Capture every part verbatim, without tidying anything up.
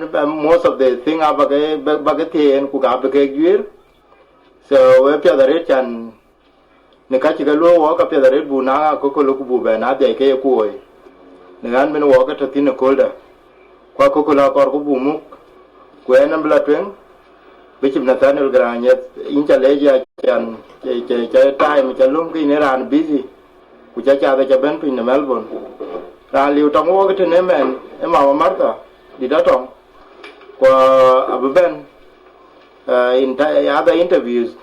Most of the thing aba ke, ba ke thiëën ku ka bï kek juiir. So we piɛth arëët can në ka cï ke luɔ̈k wɔ, ka piɛth arëët bu naŋ akököl ku bu bɛn adhiac ke ye kuɔɔi në ɣän bïn wɔ ke tɔ̈ thïn ëköldä. Ku akököl akɔɔr ku bu muk, ku ɣɛn bï la tueŋ. Bishop Nathaniel Garang, yïn ca leec ya can, ca time ca löm ke yïn ë raan busy, ku ca cath ca bɛ̈n piny në Melbourne. Raan liu tɔŋ wɔ ke tënë mɛn ë Mama Martha, dït atɔŋ, ku abï bɛ̈n uh, in other interviews,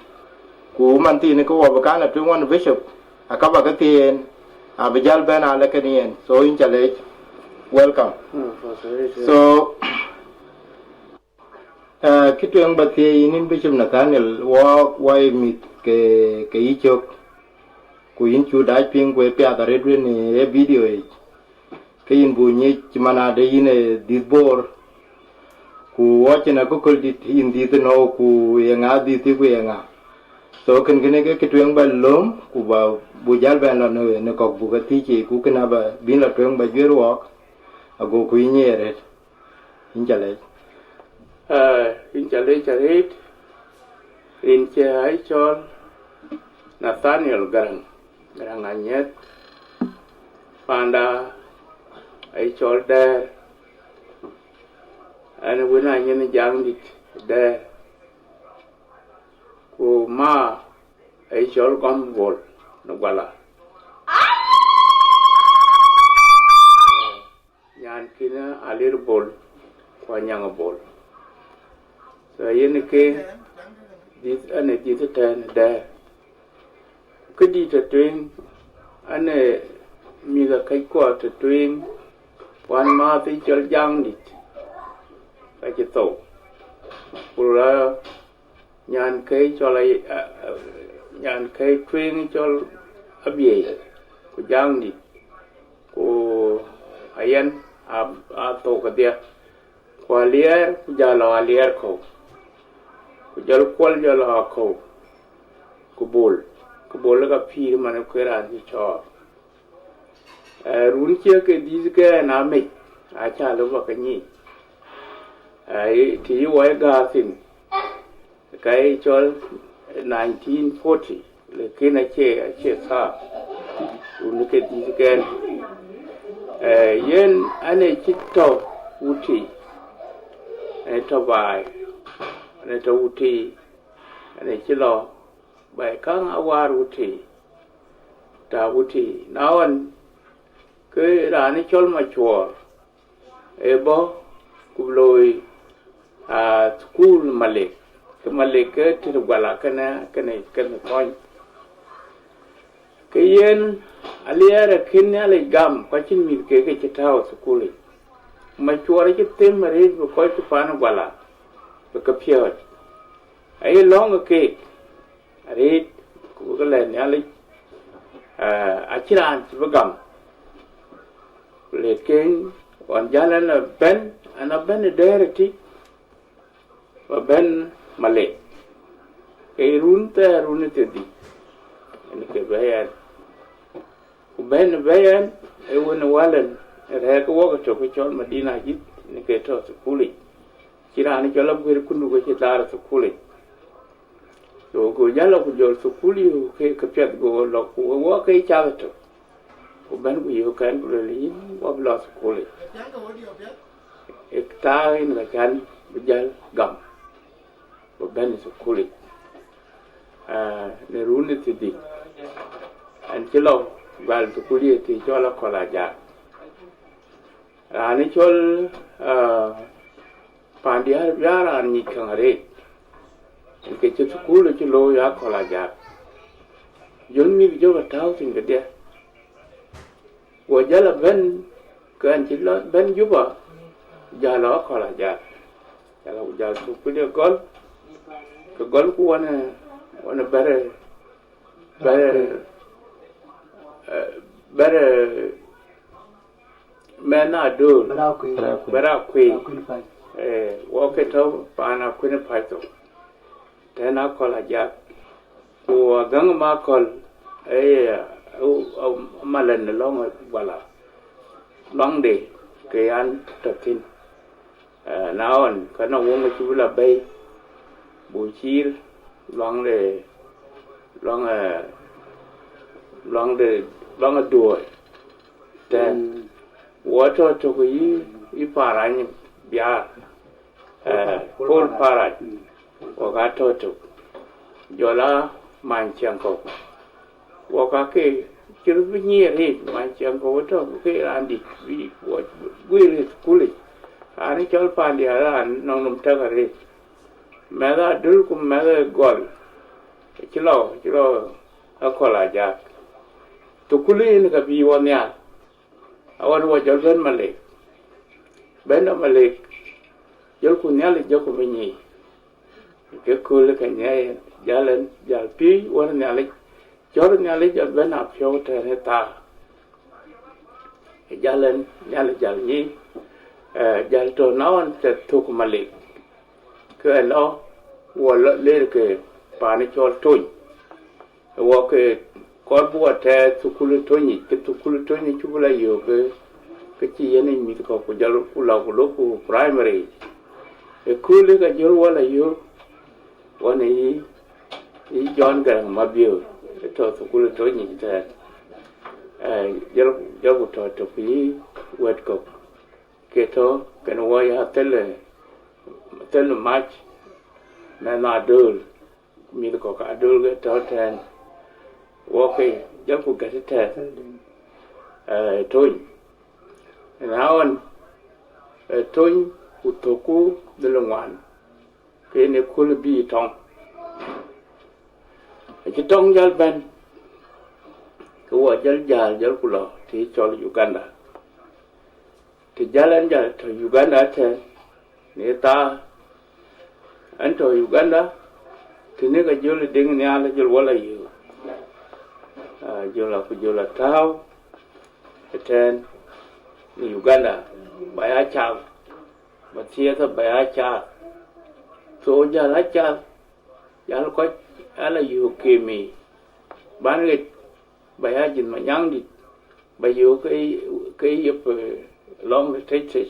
ku man thiin ke wɔ bï kan a tueŋ wɔ Bishop, aka ba ke thiëën, abï jäl bɛ̈n alë kën yen. So yïn ca leec, welcome. So uh, kë tueŋ ba thiëëc yïn, yïn Bishop Nathaniel, wɔ, wɔ ye mïth ke, ke yï cök, ku yïn cu dac piŋ ku ë piath arëët wën ë video yic. Ke yïn bu nyic cï man ade yïn ë dhïth Bor, ku wɔ cïn akököl dït yïn dhïth ënɔɔk, ku ye ŋa dhïth ku ye ŋa. So kën kënë ke kë tueŋ ba löm ku ba bu jäl bɛn lɔ në, në kɔ̈k buk athiëc, ku kën aba bïn lɔ tueŋ ba juër wɔɔk, ago ku yï nyiɛɛr arëët. Yïn ca leec. Aa, yïn ca leec arëët. Rin cie ai cɔl Nathaniel Garang, Garang Anyieth. Panda ai cɔl Dɛɛr. Ɛn wën a nyin Jaŋdït Dɛɛr. Ku ma ai cɔl Gɔm Bol në Guala. Nyan kïn Alir Bol, ku Anyaŋ Bol. So yen ke dhïth, ɛn ë dhïth tɛ̈n Dɛɛr. Këdït tɔ̈ tueŋ, ɛn ë mïth akëckuɔ tɔ̈ tueŋ, wän maath ë cɔl Jaŋdït, ka cï thou. Ku la nyan kɛ̈i cɔl a, a, a, nyan kɛ̈i tueŋ cɔl Abiëi, ku Jaŋdït, ku Ayɛn a, a thou kedhie, ku Aliɛɛr, ku jɔl lɔ Aliɛɛr kɔ̈u, ku jɔl Kuɔl jɔl lɔ akɔ̈u, ku Bol, ku Bol ka pïïr man ë kueer raan cï cɔɔr. Ee, run cie ke dhïth ke ɛn amec, aca lɔ ba ke nyic. Ee, të yï wɔ ye gäär thïn, ka ye cɔl nineteen forty, lakin acie, acie thaa, run ke dhïth ke ɛn. Ee, yen ɛn ë cï tɔ̈ Wutic, ɛn ë tɔ̈ baai, ɛn ë tɔ̈ Wutic, ɛn ë cï lɔ baai käŋ awäär Wutic, tääu Wutic. Na ɣɔn, ke raan ë cɔl Macuɔɔr ë bɔ̈ ku looi, aa, thukul Malek, ke Malek ke tëde Guala kënë, kënë, kënë kɔny. Ke yen Aliɛɛr akïn Nhialic gam, ku acïn mïth ke ke cï tääu ë thukul yic. Macuɔɔr acï them arëët bï kɔc ke pan Guala bï ke piɔ̈ɔ̈c. Aye lɔ̈ŋ ë keek arëët, ku bï ke lɛ̈k Nhialic, aa, acïn raan cï bï gam. Ku le keny ɣɔn jäl ɛn abɛ̈n, ɛn abɛ̈n ë Dɛɛr ëtï, ba bɛ̈n Malek. Ke run thɛɛr, run ë thiërdhïc, ɛn ke bɛ̈i ɛn. Ku bɛ̈n bɛ̈i ɛn, ee wën ë wälɛn, ë rɛ̈ɛ̈r ke wɔk ëtök ë cɔl Madina Ajïth, në ke tɔ̈ thukulic. Cï raan cɔl Aguër Kunduk acï laar thukulic. So go jäl lɔ ku jɔl thukul yök ke, ke piɛth, go lɔ ku wɔ ke cath ëtök. Ku bɛ̈n ku yök kɛn ku lueel, yïn wɔ bï lɔ thukulic. Ë thaa yen ka cän bï jäl gam, bï bɛ̈n ë thukulic. Aa, në run ë thiërdhïc, ɛn cï lɔ gäl thukul ye të cɔl Akɔl Ajak. Raan ë cɔl, aa, Pandiäär bï aa raan nyic käŋ arëët, yen ke cï thukul cï looi Akɔl Ajak. Jɔl mïth jɔk ë tääu thïn kedhie. Go jäl abɛ̈n, ke ɛn cï lɔ bɛ̈n Juba, jäl lɔ Akɔl Ajak. Jäl lɔ ku jäl thukul ye gɔl, ke gɔl ku wën ë, wën ë bɛ̈r, bɛ̈r, ë, bɛ̈r, mɛn Adöör, Bɛ̈r Akuëi. Bɛ̈r Akuëi. Akuëi Pac. Ee, wɔ ke tɔ̈ paan Akuëi Pac thok. Tɛ̈n Akɔl Ajak. Ku agäŋ ma Akɔl, ee, u, u, malɛn ë lɔ̈ŋ ë Guala. Lɔ̈ŋde ke yan tɔ̈ thïn. Eh, na ɣɔn, ka nɔŋ weŋ acï bï la bɛ̈i, buk ciir, luaŋ de, luaŋ, eh, luaŋ de, luaŋ ë duöör tɛ̈n. Mm. Wɔ tɔ̈ tök yï, yï Parany Biaar, eh, Paul Parany, wɔ ka tɔ̈ tök. Jɔl a Many Ciɛŋkɔ̈u. Wɔ ka ke cï röt bï nyiɛɛr rin, Many Ciɛŋkɔ̈u tɔ̈ ke raan dït, bï wɔ guiir ë thukul yic. Raan cɔl Pandiɛɛr raan nɔŋ nɔm tɛ̈k arëët. Mɛ̈th Adöl ku mɛ̈th ë Gɔl, cï lɔ, cï lɔ Akɔl Ajak. Thukul yen ka bï wɔ nhial. Awën wɔ jɔl bɛ̈n Malek. Bɛ̈n ë Malek, jɔlku Nhialic jɔku bï nyic. Ke kööl ke nyiɛɛi, jäl ɛn, jäl piööc wär Nhialic. Cɔl Nhialic jɔl bɛ̈n a piɔ̈u tɛ̈n ë thaa. Jäl ɛn, Nhialic jäl nyic, eh, jäl tɔ̈ na ɣɔn tɛ̈ thök Malek. Ke lɔ, wɔ lɔ ler ke paan cɔl Tony. Wɔ ke kɔɔr bï wɔ tɛɛth thukul Tony yic, ke thukul Tony cuk la yök ke, ke cï yen yic mïth kɔ̈k ku jɔl ku la ku lok ku primary. Ë kööl ë ka jɔl wɔ la yök, wɔ në yï, yï John Garang Mabior, ë tɔ̈ thukul Tony yic tɛ̈n. Eh, jɔl, jɔlku tɔ̈ tök yï wɛ̈t kɔ̈k. Ke tɔ̈, kën wɔ ya thël, thël mac, mɛ̈th Adöl, mïth kɔ̈k Adöl ke tɔ̈ tɛ̈n, wɔ ke jɔlku gät tɛ̈n, eh, Tony. Na ɣɔn, eh, Tony ku thökku dhil ŋuan, ke yen ë kööl bï tɔŋ. Acï tɔŋ jäl bɛ̈n, ke wɔ jäl jäl, jɔlku lɔ tɛ̈ cɔl Uganda. Tɛ̈ jäl ɛn jäl tɔ̈ Uganda tɛ̈n, në thaa ɛn tɔ̈ Uganda, tënë ka jɔl deŋ nhial jɔl wɔ la yök. Ah, jɔl a ku jɔl a tääu ëtɛ̈n në Uganda, ba ya cath, ba thiëëth ba ya cath. So jäl a cath, jäl kɔc ala yök kemi, ban ɣet, ba ya jïth Manyaŋdït, ba yök ke, ke yep, eh, lɔŋ de tëc tëc.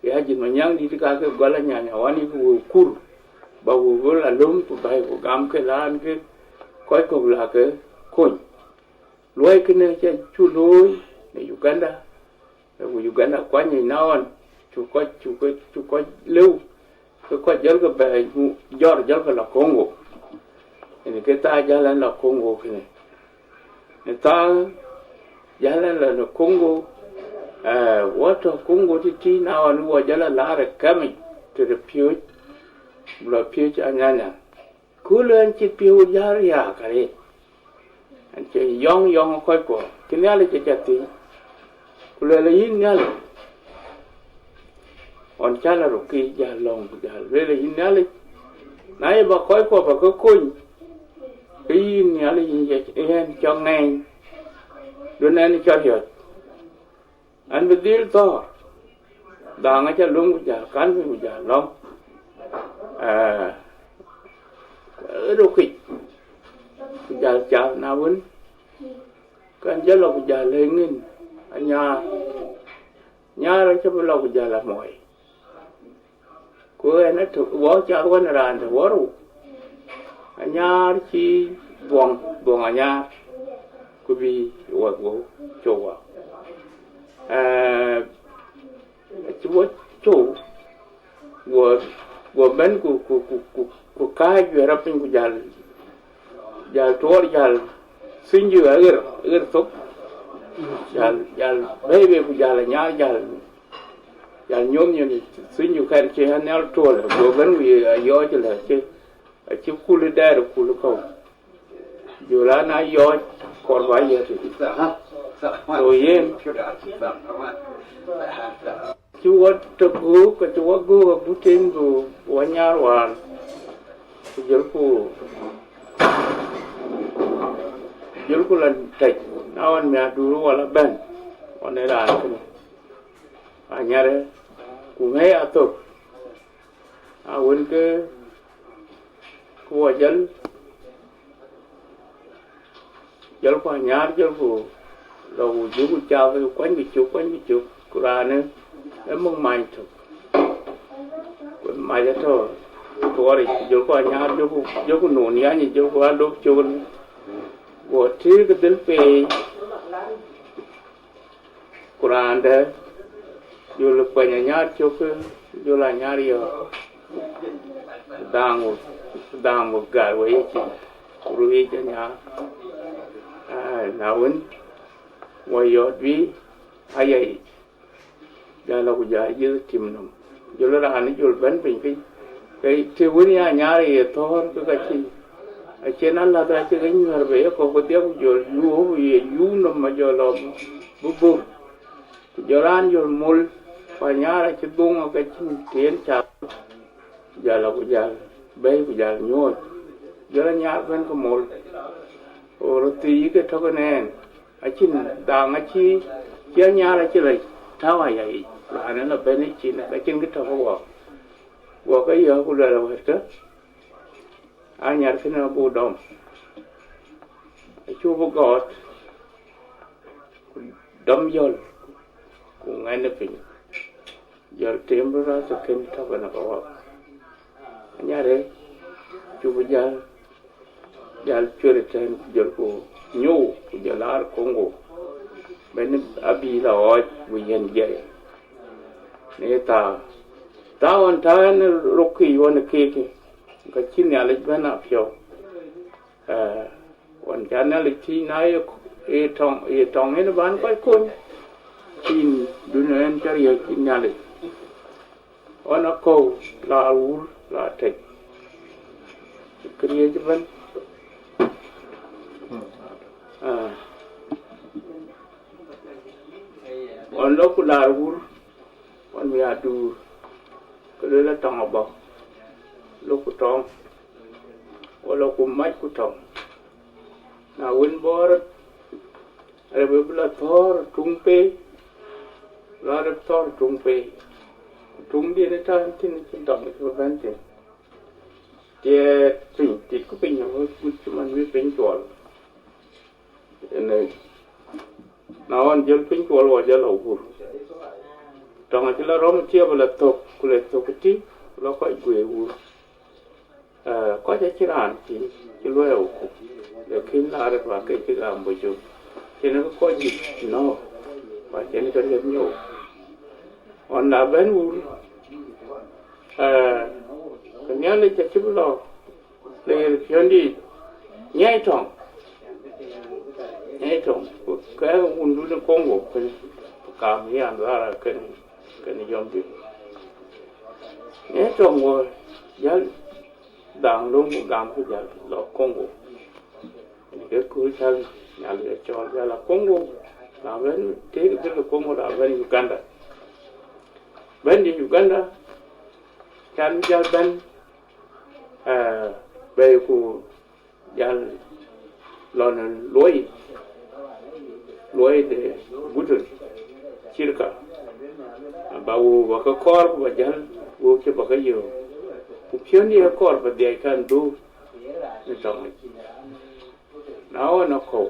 Ya jïth Manyaŋdït ka ke gɔl anyanya wani ku wëu kur, ba wëu bï la löm ku bɛ̈i ku gam ke raan ke kɔc kɔ̈k la ke kony. Luɔi kënë ca cuk looi në Uganda, ku Uganda kuany yic na ɣɔn, cuk kɔc, cuk kɔc, cuk kɔc lëu, ke kɔc jɔlkë bɛ jɔr jɔlkë la Congo. Yen ke thaa jäl ɛn la Congo kënë. Në thaa jäl ɛn la në Congo, eh, wɔ tɔ̈ Congo tïtï na ɣɔn wɔ jɔl a laar ë kɛmic tëde piööc, bï la piööc anyanya. Ku lueel ɛn cï piɔ̈u jäl riääk arëët. Ɛn cï yɔŋ yɔŋ kɔckuɔ, cï Nhialic ë ca thiëc. Ku lueel, yïn Nhialic, ɣɔn cä la röt kë jäl lɔ̈ŋ, ku jäl lueel, yïn Nhialic, na ye ba kɔckuɔ ba ke kony, ke yïn Nhialic yïn ye, yen cɔk ŋɛɛny, du nɛn cɔl riɔ̈c. An bï dhil thɔ̈ɔ̈r, dhaaŋ acä löŋ ku jäl kan piny ku jäl lɔ̈ŋ, eh, ë rökic, ku jäl cath na wën, kan jɔ lɔ ku jäl lëŋ ŋïn anyaar, nyaar acä bï lɔ ku jäl amuɔi. Ku ɣɛn atök, wɔ cath wën raan të wɔ rou, anyaar cï dhuɔŋ, dhuɔŋ anyaar, ku bï wɔ, wɔ cou wɔ. Eh, acï wɔ cou, wɔ, wɔ bɛ̈n ku, ku, ku, ku, ku kääc juɛ̈r rɔt piny ku jäl, jäl tuɔɔr jäl thuny jï aɣer, aɣer thok, jäl, jäl bɛ̈i bei ku jäl anyaar jäl, jäl nyuɔ̈th nyuɔ̈th thuny jï kɛn cï anhial tuɔɔl, go bɛ̈n ku ye ayɔɔc lɛ cï, acï kul dɛɛr kul kɔ̈u. Jɔl an ayɔɔc kɔɔr ba yɛ̈t. So yen, cï wɔ tök göök, ke cï wɔ göök agut tën bï wɔ nyaar wään, ku jɔlku, jɔlku la tɛc, na ɣɔn miäkduur wala bɛ̈n, ɣɔn ë raan kënë, anyarë, ku ŋɛ̈i athök, a wën ke, ku wɔ jäl, jɔlku anyaar, jɔlku lɔ ku jukku cath, kuanykï cök, kuanykï cök, ku raanë ë muk many tök. Mac atɔ̈ tuɔɔric, ku jɔlku Anyar, jɔlku, jɔlku nuun yanyic, jɔlku alop col. Go tëëk dhil peei, ku raan dɛ̈ jɔl kuany Anyar cök, jɔl Anyar yɔ̈ɔ̈k, dhaaŋ, dhaaŋ gat wei yecin, ku ruu yic Anyar. Aa, na wën, wɔ yɔ̈ɔ̈t bï aya yic. Jal la ku jal yith tim nɔm. Jɔl raan jɔl bɛ̈n piny piny. Ke të wën ya Anyar ye thɔ̈ɔ̈r ke ka cï, acïn alath acï ke nyuäär bei ye kɔ̈k kedhie ku jɔl yuup ye yuup nɔm ajɔl lɔ bï bur. Ku jɔl raan jɔl mol, ku Anyar acï dhuŋ ke cïn të yen cath. Jal la ku jal bɛ̈i ku jal nyuɔɔc. Jɔl Anyar bɛ̈n ke mol. Ku röt thiic ke tɔ̈ ke nɛɛn. Acïn dhaaŋ acï, cï Anyar acï la tääu aya yic, raan ë la bɛ̈n ë cin, ka cïn kë tɔ̈ ke wɔɔk. Guɔ ke yɔ̈ɔ̈k ku luɛl awɛ̈tkë, Anyar kënë abuk dɔm. Acuk bï gɔɔt, ku dɔm jɔl, ku ŋɛn ë piny. Jɔl tem bï rɔt ë kën tɔ̈ ke në ke wɔɔk. Anyar ë cuk bï jäl, jäl cuet ëtɛ̈ɛ̈n, ku jɔlku nyou, ku jɔl laar Kongo, bɛ̈n abï la ɣɔɔc, ku yɛn jiɛi. Në thaa, thaa ɣɔn thaa ɣɛn rökï ɣɔn ë keek, ka cï Nhialic bɛ̈n apiɔ̈u. Ee, ɣɔn ca Nhialic thiëc na ye, ye tɔŋ, ye tɔŋ yen bän kɔc kony, cïn dun ɣɛn cä riɔ̈c cïn Nhialic. Ɣɔn akɔ̈u la wur la tec. Këriëëc ëbɛ̈n. Aa. Ɣɔn lɔ ku laar wur, ɣɔn mi aduur, ke lueel atɔŋ abɔ̈, lɔ ku tɔŋ, wala ku mac ku tɔŋ. Na wën bɔ̈ rɔt, arëp bï la thɔ̈ɔ̈r tuŋ pei, la rɔt thɔ̈ɔ̈r tuŋ pei. Ku tuŋdiɛn ë tɔ̈ thïn cïn tɔŋ cï bï bɛ̈n thïn. Tiɛɛt piny, tiɛtkë piny agut cï man bï piny cuɔl. Ënë, na ɣɔn jɔl piny cuɔl wɔ jɔl la wur. Tɔŋ acï la rɔ̈m tiɛp la thök, ku le thök ëtï, ku la kɔc guëër wur. Ee, kɔc acïn raan cï, cï luɔi awuku, lakin la rɔt bä ke cï gam bɔ̈ cök. Cïn kë kɔc juëc nɔ̈k, ku acïn kë riɛt nyou. Ɣɔn la bɛ̈n wur, ee, ke Nhialic acï bï lɔ në yen piɔ̈ndic, nyiɛc tɔŋ, nyiɛc tɔŋ, ku kɛ̈ɛ̈k wundun ë Kongo kënë, kam yan dhara kënë, kënë jɔm bï. Nyiɛc tɔŋ wɔ jäl dhaŋ löŋ ku gam ku jäl lɔ Kongo. Ënë ke kööl cäl Nhialic acɔɔl jäl a Kongo, la bɛ̈n tëëk dhil ke Kongo la bɛ̈n Uganda. Bɛ̈n de Uganda, can bï jäl bɛ̈n, ee, bɛ̈i ku jäl lɔ në luɔi, luɔi de gutun, cirka, ba wëu ba ke kɔɔr ku ba jäl wëu cï ba ke yöök. Ku piɔ̈ndiɛ̈ kɔɔr ba dhiac kan dhuk në tɔŋic. Na ɣɔn akɔ̈u,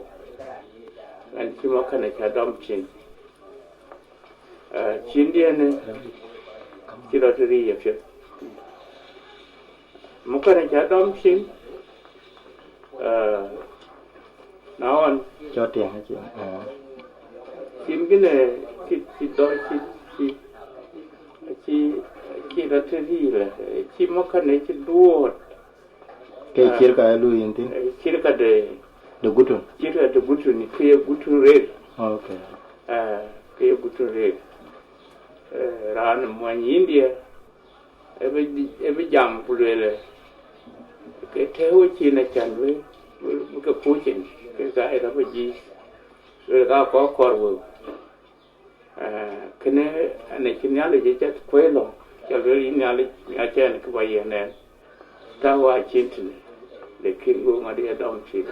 ɣɛn cï makana ca dɔm cin. Ee, cindiɛn ë cï rɔt riic apiɛth. Makana ca dɔm cin, ee, na ɣɔn cɔ tiɛŋ acin, ee, cin gënë cï, cï dɔm, cï, cï, cï, cï rɔt riic lɛ, cï makana cï duɔɔt. Ke, ah, cirka ë luui yïn thïn? Eh, cirka de, de gutun? Cirka de gutun, ke ye gutun rëër. Okay. Ah, ke ye gutun rëër. Eh, raan muɔny India, ë bï, ë bï jam ku lueel, ke tɛ̈ɛ̈u cin acan bï, bï, bï ke puucin, ke ka ë rɔt bï jiëc, lueel ka kɔc kɔɔr wëu. Eh, kënë ënë cï Nhialic ë cä kuëë lɔ, cä lueel yïn Nhialic, nya cɛn kë bä yen ɛn. Tääu acin tënë, lakin go ŋadï ë dɔm cin.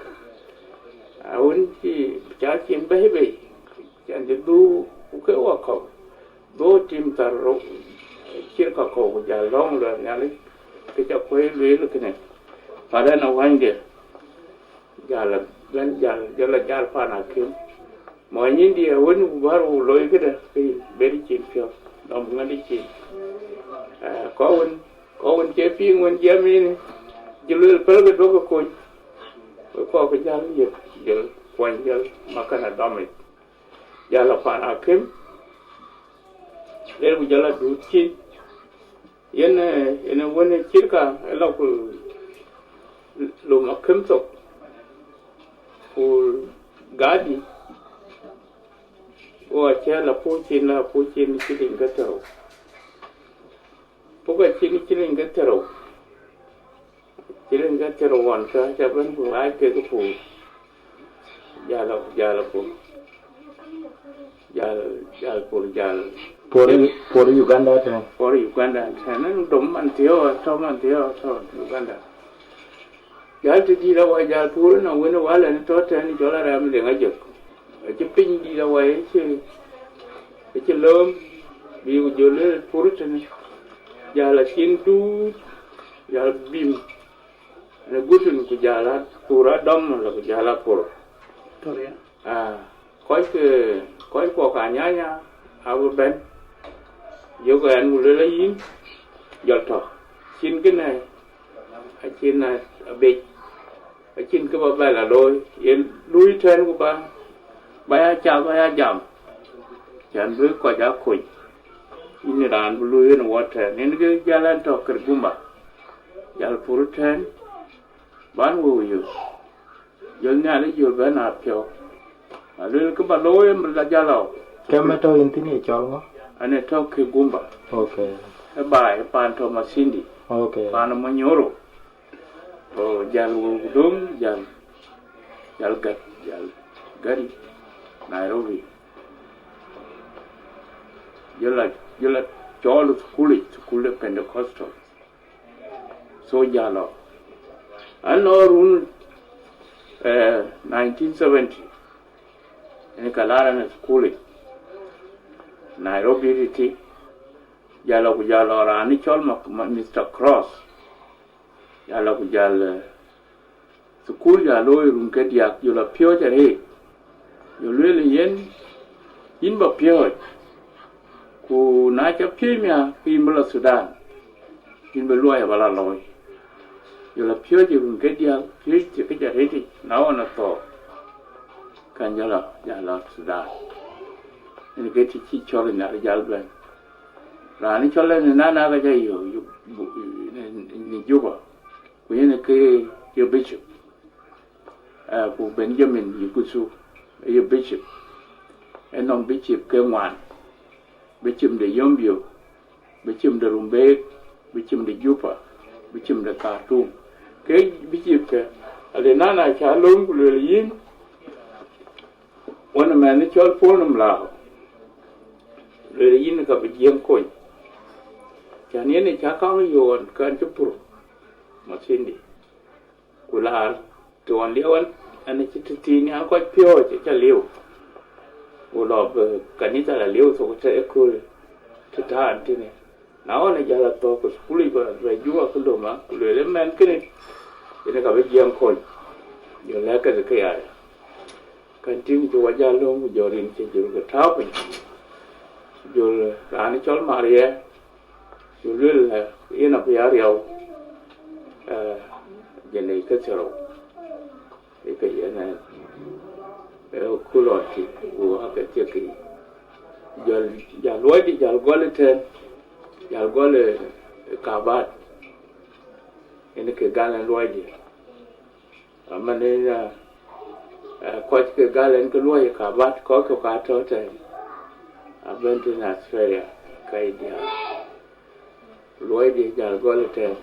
Awën cï, ca cin bɛ̈i bei, cän cï dhuu, ku ke wakɔ̈u, dhuu tim thar rou, cirka kɔ̈u, ku jal lɔ̈ŋ luɛɛl Nhialic, kë cä kuëë lueel kënë. Padan awänyde. Jal la bɛ̈n, jal, jɔl la jal pan akïm. Muɔny India wën ku bär wok loi këdë, ke yïn bɛ̈n cin piɔ̈u, dɔm ŋäth cin. Eh, kɔc wën, kɔc Wën cie piŋ wën jiɛɛm yïn, jël lueel pälkë duɔ̈kkë kony. Wek kɔɔr kë jäl yök, jël kuɔny, jël makana dɔmic. Jäl a pan akïm, lel ku jɔl a duut cin. Yen, eh, yen wën ë cirka ë lɔ ku lom akïm thok, ku gadi, ku acï la puc cin, la puc cin cï liŋ ke thërou. Puk acïn cïlïŋ ke thiërrou, cïlïŋ ke thiërrou ɣɔn, ke aca bɛ̈n ku ɣaac kek puur. Jäl, jäl puur. Jäl, jäl puur, jäl. Puur, puur Uganda tɛ̈n. Puur Uganda tɛ̈n. Ënë dom man thiɔ̈k, atɔ̈ man thiɔ̈k, atɔ̈ Uganda. Jäl të dït awai, jäl puur ënɔŋ wën ë wälɛn tɔ̈ tɛ̈n cɔl Arɛm Liŋ Ajök. Acï piny dït awai, acï, acï lööm, bï ku jɔl ë puur tënë. Jäl acïn duut, jäl bïm në gutin, ku jäl a puur adɔm, la ku jäl a puur. Aa, kɔc ke, kɔc kuɔ ka nyanya abï bɛ̈n, yök ɛn ku luel ayïn, jɔl tɔ̈. Cïn kënë, acïn abec, acïn kë ba bɛ̈n la looi, ye luui tɛ̈n ku ba, ba ya cath, ba ya jam. Cän bï kɔc aa kony. Yïn raan bï luui yen wɔ tɛ̈n. Yen ke jäl ɛn tɔ̈ Kërgumba. Jäl puur tɛ̈n, ban wëu yök. Jɔl Nhialic jɔl bɛ̈n a piɔ̈u. Aluel kë ba looi, yen bï la jäl ɣɔu. Ke më tɔ̈ yïn thïn ye cɔl ŋö? An ë tɔ̈ Kërgumba. Ok. Ë baai, ë paan tɔ̈ Masindi. Ok. Paan Monyoro. Go jäl wëu döŋ, jäl, jäl gät, jäl gäri Nairobi. Jɔl a, jɔl a cɔɔl thukul yic, thukul de Pentecostal. So jäl ɣɔu. Anɔŋ run, eh, nineteen seventy, yen ka lar ɛn thukul yic, Nairobi tïtï. Jäl ɣɔu ku jäl ɣɔu raan ë cɔl ma, ma, Mister Cross. Jäl ɣɔu ku jäl, eh, thukul jäl looi run ke diäk, jɔl a piɔ̈ɔ̈c arëët. Jɔl lueel yen, yïn ba piɔ̈ɔ̈c, ku na ca piɔ̈ɔ̈c miäk, ke yïn bï la Thudan, yïn bï luɔi aba la looi. Jɔl a piɔ̈ɔ̈c run ke diäk, piɔ̈ɔ̈c thiëk ke ca rëëtic, na ɣɔn athɔɔk, kan jɔl a, jäl a Thudan. Yen ke të cï cɔl Nhialic jäl bɛ̈n. Raan ë cɔl ɛn Nana ka ca yök, yök, në, në Juba. Ku yen ke ye bishop, eh, ku Benjamin Yigusu ye bishop. Ënɔŋ bishop ke ŋuan, bishop de Yambio, bishop de Rumbek, bishop de Juba, bishop de Khartoum. Ke bishop ke, ale Nana ca lööm ku lueel yïn, wën ë mɛnh cɔl Paul Nɔm Lääu, lueel yïn ka bï Jiëŋ kony. Cän yen ë ca kaŋ yöön kɛn cï pur Masindi. Ku laar të ɣɔn liɛu ɛn, ɛn cï tëthiin an kɔc piɔ̈ɔ̈c aca liu. Ku lɔ bï kanitha la liu thok të ëkööl të tään tënë. Na ɣɔn ë jäl a thɔ̈k ë thukul yic, ku la bɛ Juba ku lom a, ku lueel ë mɛnh kënë, yen ka bï Jiëŋ kony. Jɔl lɛ̈k ke ke ya. Kɛn tïŋ cï wɔ jäl lööm, ku jɔ rin cï jɔl ke tääu piny. Jɔl raan cɔl Maria, jɔl lueel, eh, yen abï ya riɛu, eh, jël ke thiërrou. Ë ke yen, eh, ë ku lɔ tï, ku ake thiëk yic. Jɔl, jäl luɔidï jäl gɔl ëtɛ̈n, jäl gɔl ë, ë Kabat. Yen ke gal ɛn luɔidï. Aman ënë, eh, kɔc ke gal ɛn ke luɔi ë Kabat, kɔc kɔ̈k aa tɔ̈ tɛ̈n, abɛ̈n tënë Australia, ka ye diäär. Luɔidï jäl gɔl ëtɛ̈n.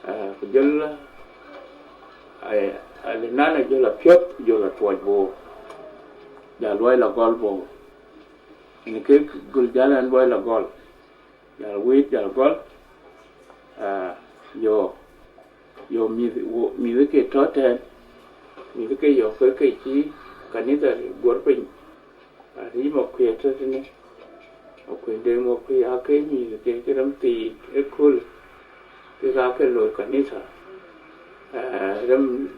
Eh, ku jɔl, eh, ale Nana jɔl a piɔ̈th, jɔl a tuɔɔc Bor. Jäl luɔi la gɔl Bor. Yen ke gɔl jäl ɛn luɔi la gɔl. Jäl wïït, jäl gɔl. Ah, yo, yo, mïth, wo, mïth ke tɔ̈ tɛ̈n, mïth ke yök ke, ke cï kanitha guɔ̈r piny. Arï Makuei tɔ̈ tënë, Makuei Deŋ Makuei, aa ke mïth ke, ke rem thiik ëkööl, kek aa ke looi kanitha. Ah, rem,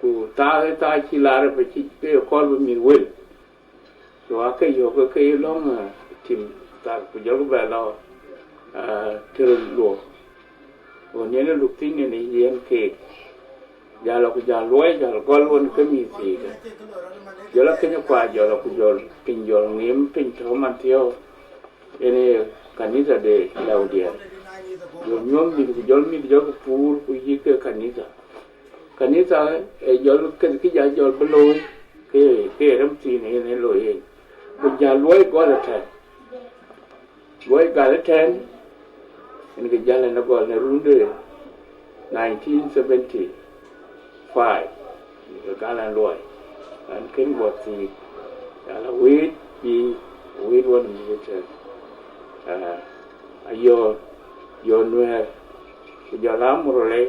ku thaa, thaa cï lar ë bï cï ke ye kɔɔr bï mïth wël. So aa ke yök ke, ke ye lɔ̈ŋ, eh, tim thar, ku jɔlkï bɛ lɔ, Tëër luɔk, ɣön yen ë luk thïn yen ë yen keek. Jäl ku jäl luɔi, jäl gɔl ɣön ke mïth thiikä. Jɔl a keny kua, jɔl a ku jɔl piny, jɔl ŋiim piny tɔ̈ man thiɔ̈u. Yen ë kanitha de Lɛ̈u diɛɛr. Jɔl nyuɔ̈th mïth ku jɔl mïth jɔl ku puur ku yïk ke kanitha. Kanitha ë jɔl këth kë ja jɔl bï looi, ke ke rem thiin yen ë looi yen. Ku ja luɔi gɔl ëtɛ̈ɛ̈n. Luɔi gal ëtɛ̈ɛ̈n, yen ke jäl ënë gɔl në run de nineteen seventy-five, ke gal ɛn luɔi. An kën guɔ thiik, jal a wëët bï wëët wën mïth ëtɛ̈ɛ̈n. Ayɔ̈ɔ̈r, yɔ̈ɔ̈r Nuɛɛr, ku jɔl a Murle,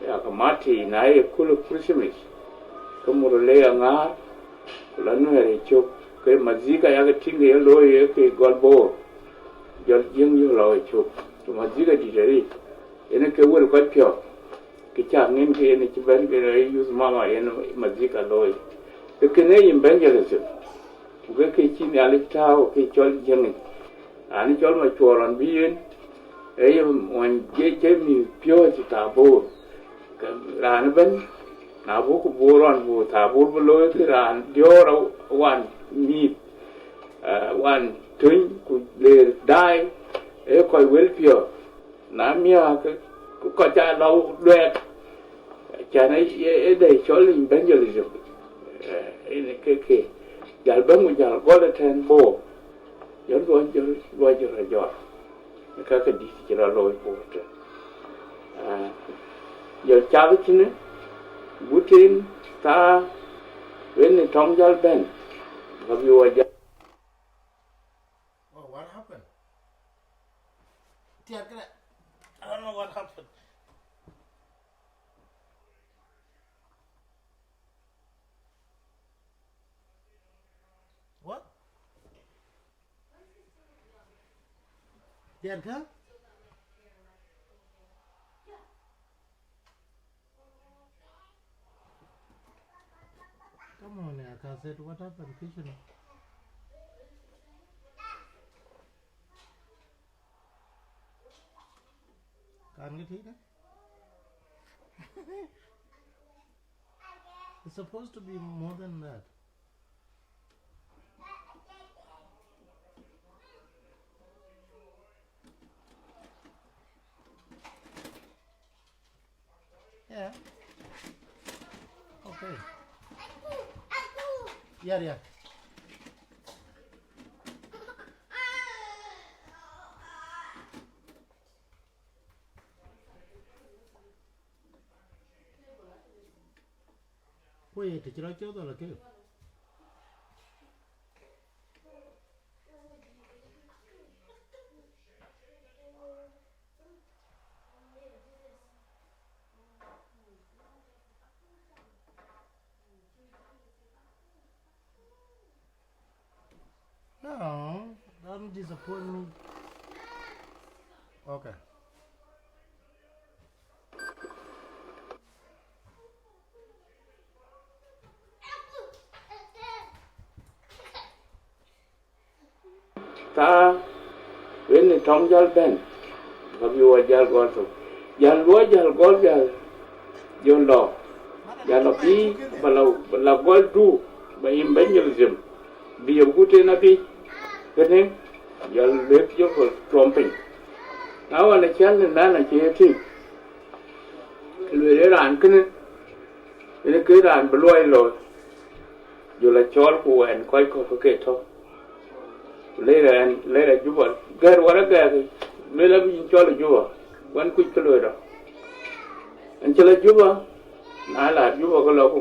yakë mat tï na ye köl ë Christmas, ke Murle aŋäär, ku la Nuɛɛr ë cök, ke madhika yakë tïŋ ke ye looi ye ke gɔl Boor, jɔl Jiëŋ yɔ̈l lɔ ë cök, ku madhika dït arëët, yen ke wël kɔc piɔ̈ɔ̈th, ke cak ŋiɛ̈n ke yen cï bɛ̈n ke ye youth mama yen madhika looi. Ke kënë evangelism, ku ke ke cï Nhialic tääu ke cɔl Jiëŋic. Raan cɔl Macuɔɔr ɣɔn bï yen, ee ye mony je, je mïth piɔ̈ɔ̈c ë thaa Boor. Ke raan ëbɛ̈n, na buk Boor ɣɔn buk thaa Boor bï looi ke raan diɔ̈ɔ̈r wan mïth, eh, wan töny ku leer daai, ee kɔc wël piɔ̈ɔ̈th. Na miäk ke, ke kɔc aa lɔ luɛɛk, cän ë, ë, ë dɛ̈ cɔl evangelism, eh, yen ke ke. Jäl bɛ̈n ku jäl gɔl ëtɛ̈ɛ̈n Boor. Jɔl luɔi, jɔl luɔi, jɔl rɔt jɔt. Në ka ke dït cï rɔt looi Boor tënë. Ah, jɔl cath tënë, gut en thaa, wën ë tɔŋ jäl bɛ̈n, ka bï wɔ jäl. Oh, what happened? Tiɛt këdë? I don't know what happened. What? Tiɛt kä? Come on, yeah, Cassette, what happened? Kitchen. Can get it? It's supposed to be more than that. Yeah. Okay. Yeah, yeah. Ku ye të cï rɔt cɔɔth ala ke. No, don't disappoint me. Okay. Thaa, wën ë tɔŋ jäl bɛ̈n, ka bï wɔ jäl gɔl thok. Jäl luɔi jäl gɔl jäl, jɔl lɔ. Jäl lɔ bï, ba la, ba la gɔl du, ba yïn bɛ̈ny Jerusalem. Bï ye gut en abï, kënë, jäl lëk jɔl kɔl tuɔm piny. Na wën, acän në nɛn acie tïŋ, lueel ë raan kënë, yen ke raan bï luɔi looi. Jɔl a cɔɔl ku wɛn kɔc kɔ̈k ke ke tɔ̈. Ku lëër ɛn, lëër a Juba, gɛ̈r wär agɛ̈k, lueel abï yïn cɔl ë Juba, wɛn kuc kë loi rɔt. Ɛn cï la Juba, na la Juba ke lɔ ku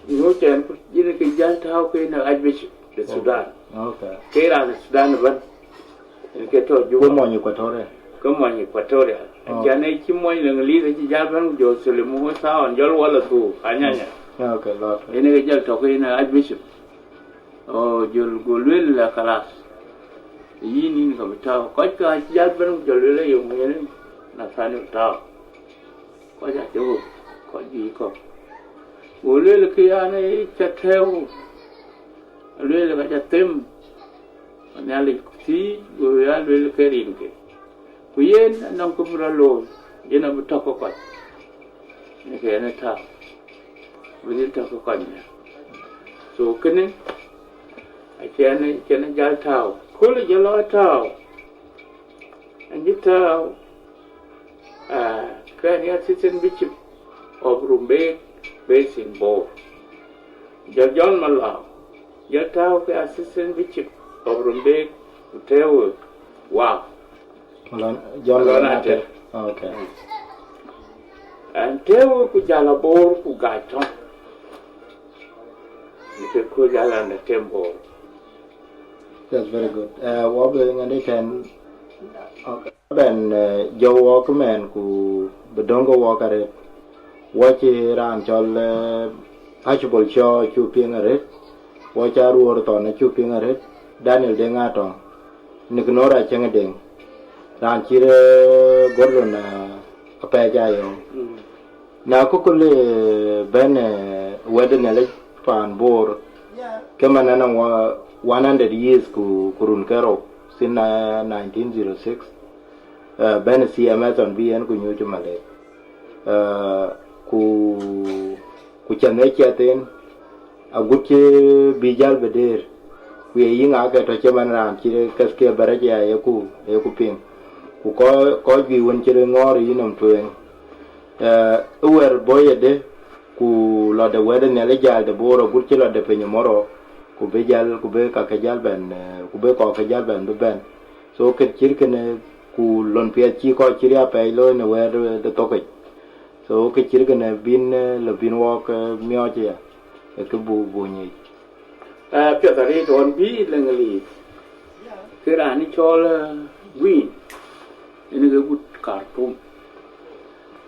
nyuc ɛn ku yen ke jäl tääu ke në Archbishop de Sudan. Okay. Ke raan ë Sudan ëbɛ̈n. Yen ke tɔ̈ Juba. Ke mony Equatoria. Ke mony Equatoria. Oh. Acän ë cï mony Leŋlith acï jäl bɛ̈n ku jɔ Salim Musa ɣɔn jɔl wal adhuk, Anyanya. Yeah, okay, lot. Yen ke jäl tɔ̈ ke yen Archbishop. Oh, jɔl go lueel la kalas. Yïn yïn ka bï tääu. Kɔc ka acï jäl bɛ̈n ku jɔl lueel aye yen Nathaniel tääu. Kɔc acï ɣöt, kɔc juëc kɔ̈k. Go lueel ke yan ë ca tɛ̈ɛ̈u. Lueel ka ca them. Nhialic thiëëc, go ya lueel ke rinke. Ku yen anɔŋ kë bï rɔt looi, yen abï tɔ̈k ke kɔc, në ke yen ë tääu, bï dhil tɔ̈k ke kɔc nhial. So kënë acïn, acïn jäl tääu, kööl ë jɔl lɔ tääu, an cï tääu, ah, ke ɣɛn ye assistant bishop of Rumbek Basin Bor. Jɔl John Malau, jɔl tääu ke assistant bishop of Rumbek, ku tëëu wek Wau. Malon, John Malon Malon Ater. Ater. Okay. An tëëu ku jäl a Bor ku gäc tɔŋ. Në ke kööl jäl an atem Bor. That's very good. Uh, wɔ bï ŋɛn dï tɛn, okay. Bɛn, uh, jɔu wɔk mɛn ku bï döŋ ke wɔk arëët. Wɔ cï raan cɔl, uh, Archibald Shaw acuk piŋ arëët. Wɔ cï Aruɔɔr Thɔn acuk piŋ arëët. Daniel Deŋ Atɔŋ. Nicanor Acäŋ Deŋ. Raan cït, uh, Gordon, uh, Apɛɛc Ayɔ̈ɔ̈ŋ. Mm. Na kököl, eh, bɛ̈n, eh, wɛ̈t ë Nhialic paan Bor, ke man anɔŋ wa-, one hundred years ku, ku run ke rou, since, eh, nineteen zero six, eh, bɛ̈n C M S ɣɔn bï yen ku nyuc Malek. Eh, ku, ku cäŋ ë ciɛth en, agut cï bï jäl bï dëër, ku ye yïŋ aake tɔ̈ cï man raan cï kɛthkiɛ bɛ̈rɛ̈c ya yeku, yeku piŋ. Ku kɔc, kɔc juëc wën cï ŋɔ̈ɔ̈r yï nɔm tueŋ. Eh, ë wɛ̈t bɔ̈ yedë, ku lɔ de wɛ̈t ë Nhialic jäl de Bor agut cï lɔ de piny ë Moro, ku bï jäl, ku bï kakë jäl bɛ̈n, eh, ku bï kɔckë jäl bɛ̈n bï bɛ̈n. So, kë cït kënë, ku lon piɛth cï kɔc cï riääk pɛɛc looi në wɛ̈t de thokic. So, kë cït kënë bïn, eh, lɔ bïn wɔk, eh, miɔɔc aya, ë kë bu, bu nyic. Eh, piɛth arëët ɣɔn bï Leŋlith, ke raan ë cɔl, eh, Guiin, yen ke gut Khartoum.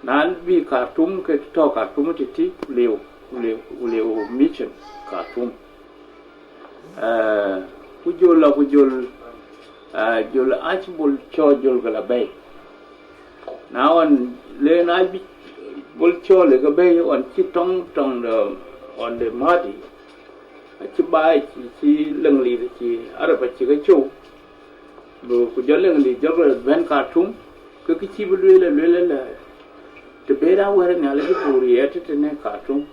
Na bï Khartoum, ke tɔ̈ Khartoum tïtï, ku liu, ku liu, ku liu mission Khartoum. Eh, ku jɔl lɔ, ku jɔl, eh, jɔl Archibald Shaw jɔl ke lɔ bɛ̈i. Na ɣɔn le na bï Bol Cɔl ë ke bɛ̈i ɣɔn cï tɔŋ, tɔŋ de ɣɔn de Mahdi, acï baai cï, cï Leŋlith cï Arab acï ke cou, bï ku jɔ Leŋlith jɔl ke bɛ̈n Khartoum, ke kë cï bï lueel, lueel ëlä, të bɛ̈ɛ̈r awär ë Nhialic cï Bor ye tëtënë Khartoum,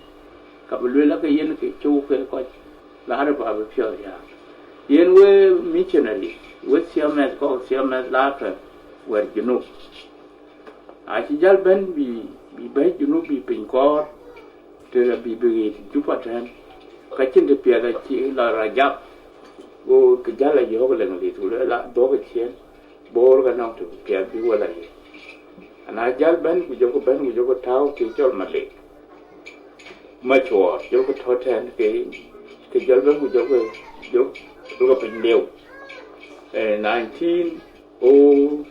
ka bï lueel ake yen ke cou ke kɔc la Arab abï piɔ̈ɔ̈th riääk. Yen we missionary, we C M S kɔ̈k C M S la ke wɛ̈t Junub. Acï jäl bɛ̈n bï, bï bɛ̈i Junub bï piny kɔɔr, të bï bï ɣet Juba tɛ̈n. Ka cïn të piɛth acï lɔ Rajab, go ke jäl a yɔ̈ɔ̈k Leŋlith, ku lueel la dhuɔ̈k ë ciëën, Bor ka nɔŋ të piɛth bï wël a yök. Ana jäl bɛ̈n, ku jɔku bɛ̈n, ku jɔku tääu kë cɔl Malek. Macuɔɔr, jɔku tɔ̈ tɛ̈n ke, ke jäl bɛ̈n, ku jɔku, jɔku, jɔku piny liu. Eh, nineteen oh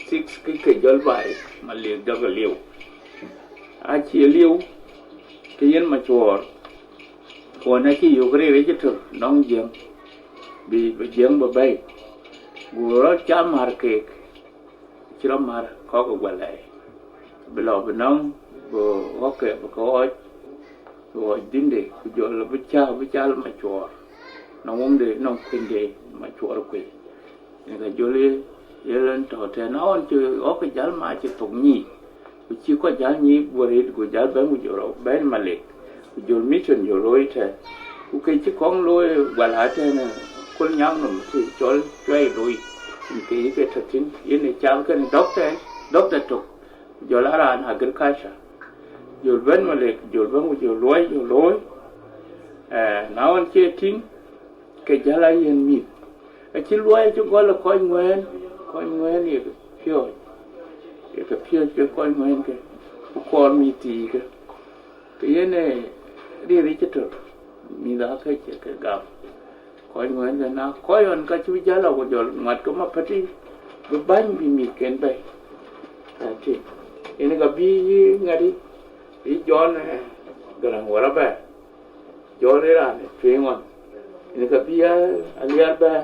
six ke ke jɔl baai, Malek jɔku liu. Acie liu, ke yen Macuɔɔr, ɣɔn acï yök rëër ë cï tör nɔŋ Jiëŋ, bï, bï Jiëŋ bï bɛ̈i. Go rɔt ca mär keek, cï rɔt mär kɔ̈k ë guɛlɛɛi. Bï lɔ bï nɔŋ, bï ɣɔ̈kke bï ke ɣɔɔc, bï ɣɔɔc dhïnde, ku jɔl bï cä, bï cal Macuɔɔr. Nɔŋ wëŋde, nɔŋ kuënyde, Macuɔɔr kuëny. Yen ka jɔl ye, ye lon tɔ̈ tɛ̈n, na ɣɔn cï ɣɔ̈k jäl ma cï thok nyiic, ku cï kɔc jäl nyiic guɔ rëët, ku jäl bɛ̈n, ku jɔl rɔt bɛ̈n Malek, ku jɔl mission jɔl looi tɛ̈n. Ku ke cï kɔŋ looi gual atɛ̈n, Kol Nyak nɔm të cɔl Cuɛi looi, yen ke yï ke tɔ̈ thïn, yen ë cath kenë doctor, doctor tök, ku jɔl a raan agriculture. Jɔl bɛ̈n Malek, jɔl bɛ̈n, ku jɔl luɔi, jɔl looi. Eh, na ɣɔn cie tïŋ, ke jäl a yen mïth. Acï luɔi acï gɔl ë kɔc ŋuɛ̈ɛ̈n, kɔc ŋuɛ̈ɛ̈n ye ke piɔ̈ɔ̈c, ye ke piɔ̈ɔ̈c ke kɔc ŋuɛ̈ɛ̈n ke, ku kɔɔr mïth thiic ke. Ke yen ee riëëric cï tör, mïth aa ke cï ke gam. Kɔc ŋuɛ̈ɛ̈n ke na kɔc ɣɔn ka cï bï jäl a ku jɔl ŋuat ke mapɛ̈ti, bï bäny bï mïthken bɛ̈i. Ëntï, yen ka bï yï ŋadï, yï Jɔn, eh, Gäräŋ Wärabɛ̈ɛ̈r. Jɔl ë raan ë tueŋ ɣɔn, yen ka bï a, Aliɛr Bɛ̈ɛ̈r.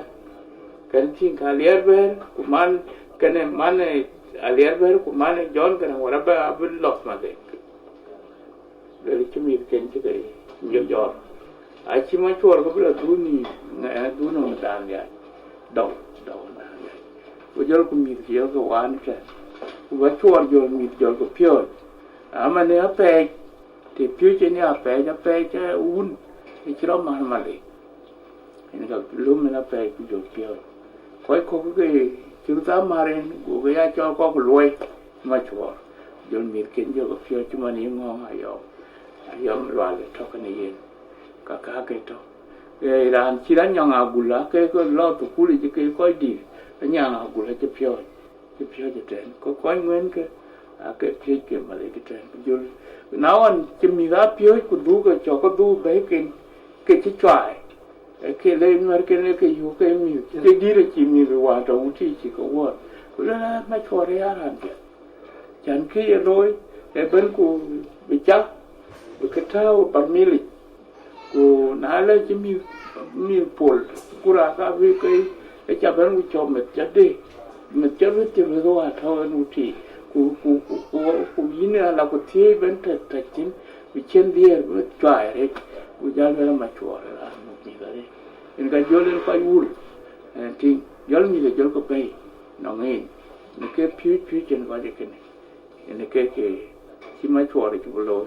Kɛn tïŋ ka Aliɛr Bɛ̈ɛ̈r, ku man, kënë man ë Aliɛr Bɛ̈ɛ̈r, ku man ë Jɔn Gäräŋ Wärabɛ̈ɛ̈r abï lɔk Malek. Luel cï mïthken cï ke nyuc jɔɔr. Acï Macuɔɔr ke bï lɔ dhun nïïm, ŋɛɛn dhun nɔm daan liac. Dɔu, dɔu daan liac. Ku jɔlku mïth ke jɔlke waan tɛ̈n, ku bä cuɔɔr jɔl mïth jɔlke piɔ̈ɔ̈c. Amanë apɛɛc, të piööc en ya apɛɛc, apɛɛc ë wun, ë cï rɔt man Malek. Yen ka löm en apɛɛc ku jɔl piɔ̈ɔ̈c. Kɔc kɔ̈k ke cï röt thaar mär en, gokë ya cɔl kɔ̈k luɔi Macuɔɔr. Jɔl mïthken jɔlke piɔ̈ɔ̈c cï man ye ŋɔ̈ɔ̈ŋ ayɔm, ayɔm lual ë tɔ̈ kënë yen. Ka kake tɔ̈. Ee, raan cït Anyaŋ Agula, ke ke lɔ thukul yic ke kɔc dït, Anyaŋ Agula cï piɔ̈ɔ̈c, cï piɔ̈ɔ̈c ëtɛ̈ɛ̈n. Ke kɔc ŋuɛ̈ɛ̈n ke, ake piööc ke Malek ëtɛ̈ɛ̈n, ku jɔl. Na ɣɔn cï mïth aa piööc ku dhuk ke cɔk ke dhuk bɛ̈iken, ke cï cuai. Ee, ke le Nuɛ̈rken ee ke yök ke mïth, ke dït acï mïth wään tɔ̈ wutic cï ke wuɔ̈ɔ̈r. Ku lueel, "Aa, Macuɔɔr ë ya raan piɛth." Cän kë ye looi, ee bɛ̈n ku bï cak, bï ke tääu ë barmilic. Ku na lɛ cï mïth, mïth pol, ku raan ka bï ke, ke ca bɛ̈n ku cɔp meth ca dee, meth ca rueth cï rueth wa tɔ̈u en wutic. Ku, ku, ku, ku, ku yïn ala ku thiëëc bɛ̈n tɛ̈c, tɛ̈c thïn, bï ciɛ̈n dhiëër bï cuai arëët, ku jal lueel Macuɔɔr raan muk mïth arëët. Yen ka jɔl en kɔc wul, ɛn tïŋ, jɔl mïth ë jɔl ke bɛ̈i nɔŋ en, në ke piööc, piööc cïn kɔc ë kënë. Yen ke, ke cï Macuɔɔr cï bï looi.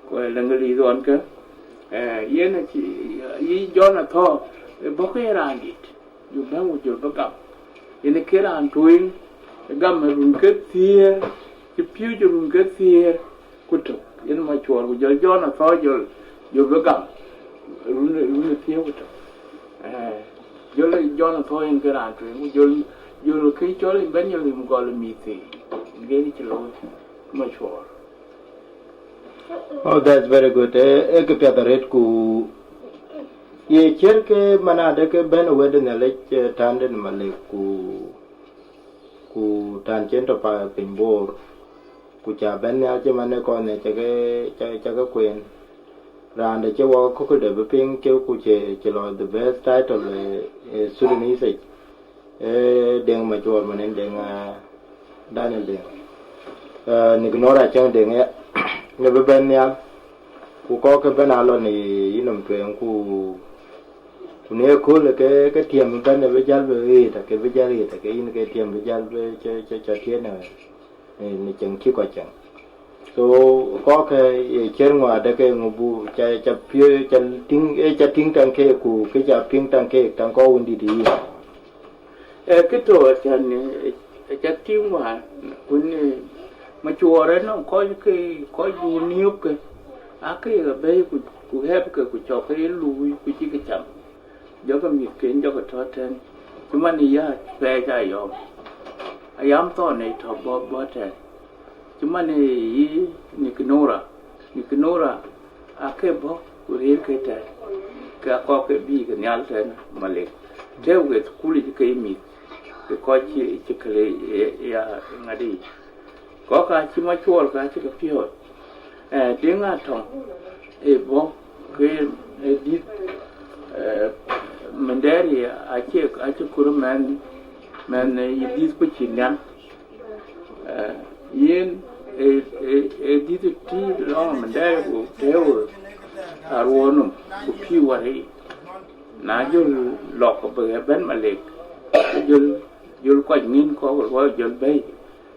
Ku ë Leŋgelith ɣɔn ke, eh, yen acï, yï Jɔn Athɔɔr, ë bɔ̈ ke ye raan dït, jɔl bɛ̈n ku jɔl bï gam. Yen ke raan tueŋ, ë gam ë run ke thiëër, cï piööc ë run ke thiëër ku tök. Yen Macuɔɔr ku jɔl Jɔn Athɔɔr jɔl, jɔl bï gam, run, run ë thiëër ku tök. Eh, jɔl Jɔn Athɔɔr yen ke raan tueŋ, ku jɔl, jɔl kë cɔl Emmanuel Lim Gɔl ë mïth thii, yen ke cï looi Macuɔɔr. Oh, that's very good. Eh, eh, kë piɛth arëët ku ye ciɛ̈r ke man adë ke bɛ̈n ë wɛ̈t ë Nhialic, eh, tän den Malek ku, ku tän cïn tɔ̈ pa piny Bor. Ku ca bɛ̈n nhial cï man ë kɔn ë ca ke, ca, ca ke kueen. Raan de cï wɔ kökëde bï piŋ cï ku cï, cï lɔ the best title, eh, eh, Sudanese age. Eh, Deŋ Macuɔɔr man en Deŋ, eh, Daniel Deŋ. Eh, Nikinora Cäŋ Deŋ ya. Në bï bɛ̈n nhial. Ku kɔ̈k ke bɛ̈n alɔ në yïnɔm tueŋ ku, ku në ëkööl ke, ke tiɛm bɛ̈n ë bï jäl bï ɣet, ke bï jäl ɣet, ke yïn ke tiɛm bï jäl bï cä, cä, cä tiëën ë, në, në cieŋ cï kɔc cieŋ. So, kɔ̈k ke ye ciɛ̈r ŋuan adë ke ŋö bu, ca, ca piööc, ca tïŋ, ee ca tïŋ taŋ keek ku, ke ca piŋ taŋ keek, taŋ kɔ̈k wën dït yïn. Ee, kë tɔ̈ acän, ee, ee ca tïŋ wään, wën, ee, Macuɔɔr ënɔŋ kɔc ke, kɔc duur niöpke, aa ke ye bɛ̈i ku, ku hɛpke, ku cɔk ke ye luui, ku cï ke cam. Jɔkï mïthken jɔkï tɔ̈ tɛ̈n, cï man ë ya pɛɛc ayɔm. Ayam thɔn ë tɔ̈ bɔ̈, bɔ̈ tɛ̈n. Cï man ë yï Nikinora, Nikinora aa ke bɔ̈ ku rëër ke tɛ̈n, ke akɔ̈k ke bïï ke nhial tɛ̈n Malek. Tëëu ke thukul yic ke mïth, ke kɔc cï, cï këlë ya ŋadï. Kɔ̈k aa cï Macuɔɔr ka cï ke piɔ̈ɔ̈c. Eh, Deŋ Atɔŋ ë bɔ̈ ke ë dït, eh, Mundɛɛri acï, acï kur mɛn, mɛn ë yï dït ku cï nhial. Eh, yen ë, ë, ë dït tï lɔŋ Mundɛɛri ku tëëu aruɔɔr nɔm ku pïïu wär yic. Na jɔl lɔk bï ɣɛn bɛ̈n Malek, jɔl, jɔl kɔc ŋïn kɔ̈k luɔi jɔl bɛ̈i.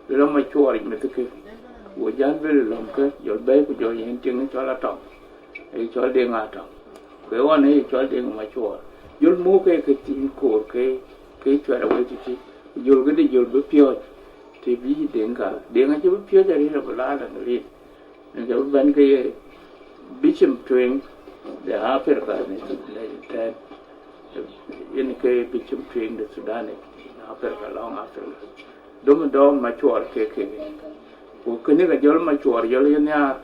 Lɔ Macuɔɔr yic mïthke, ku jäl bï lɔ lɔ̈mke, jɔl bɛ̈i ku jɔ yen tiŋ cɔl Atɔŋ, ee cɔl Deŋ Atɔŋ. Ku ë ɣɔn ee cɔl Deŋ Macuɔɔr. Jɔl muk ke ke thiin koor ke, ke cuɛt awei tïtï, ku jɔl këdï jɔl bï piɔ̈ɔ̈c, të bï Deŋ ka, Deŋ acï bï piɔ̈ɔ̈c arëët abï laar Leŋgelith. Yen ke bï bɛ̈n ke ye bicim tueŋ de Africa në, në tɛ̈n. Yen ke bicim tueŋ de Thudan në Africa, lɔŋ Africa. Dom dɔm Macuɔɔr ke, ke, ke. Ku kënë ke jɔl Macuɔɔr jɔl ye nhiaar,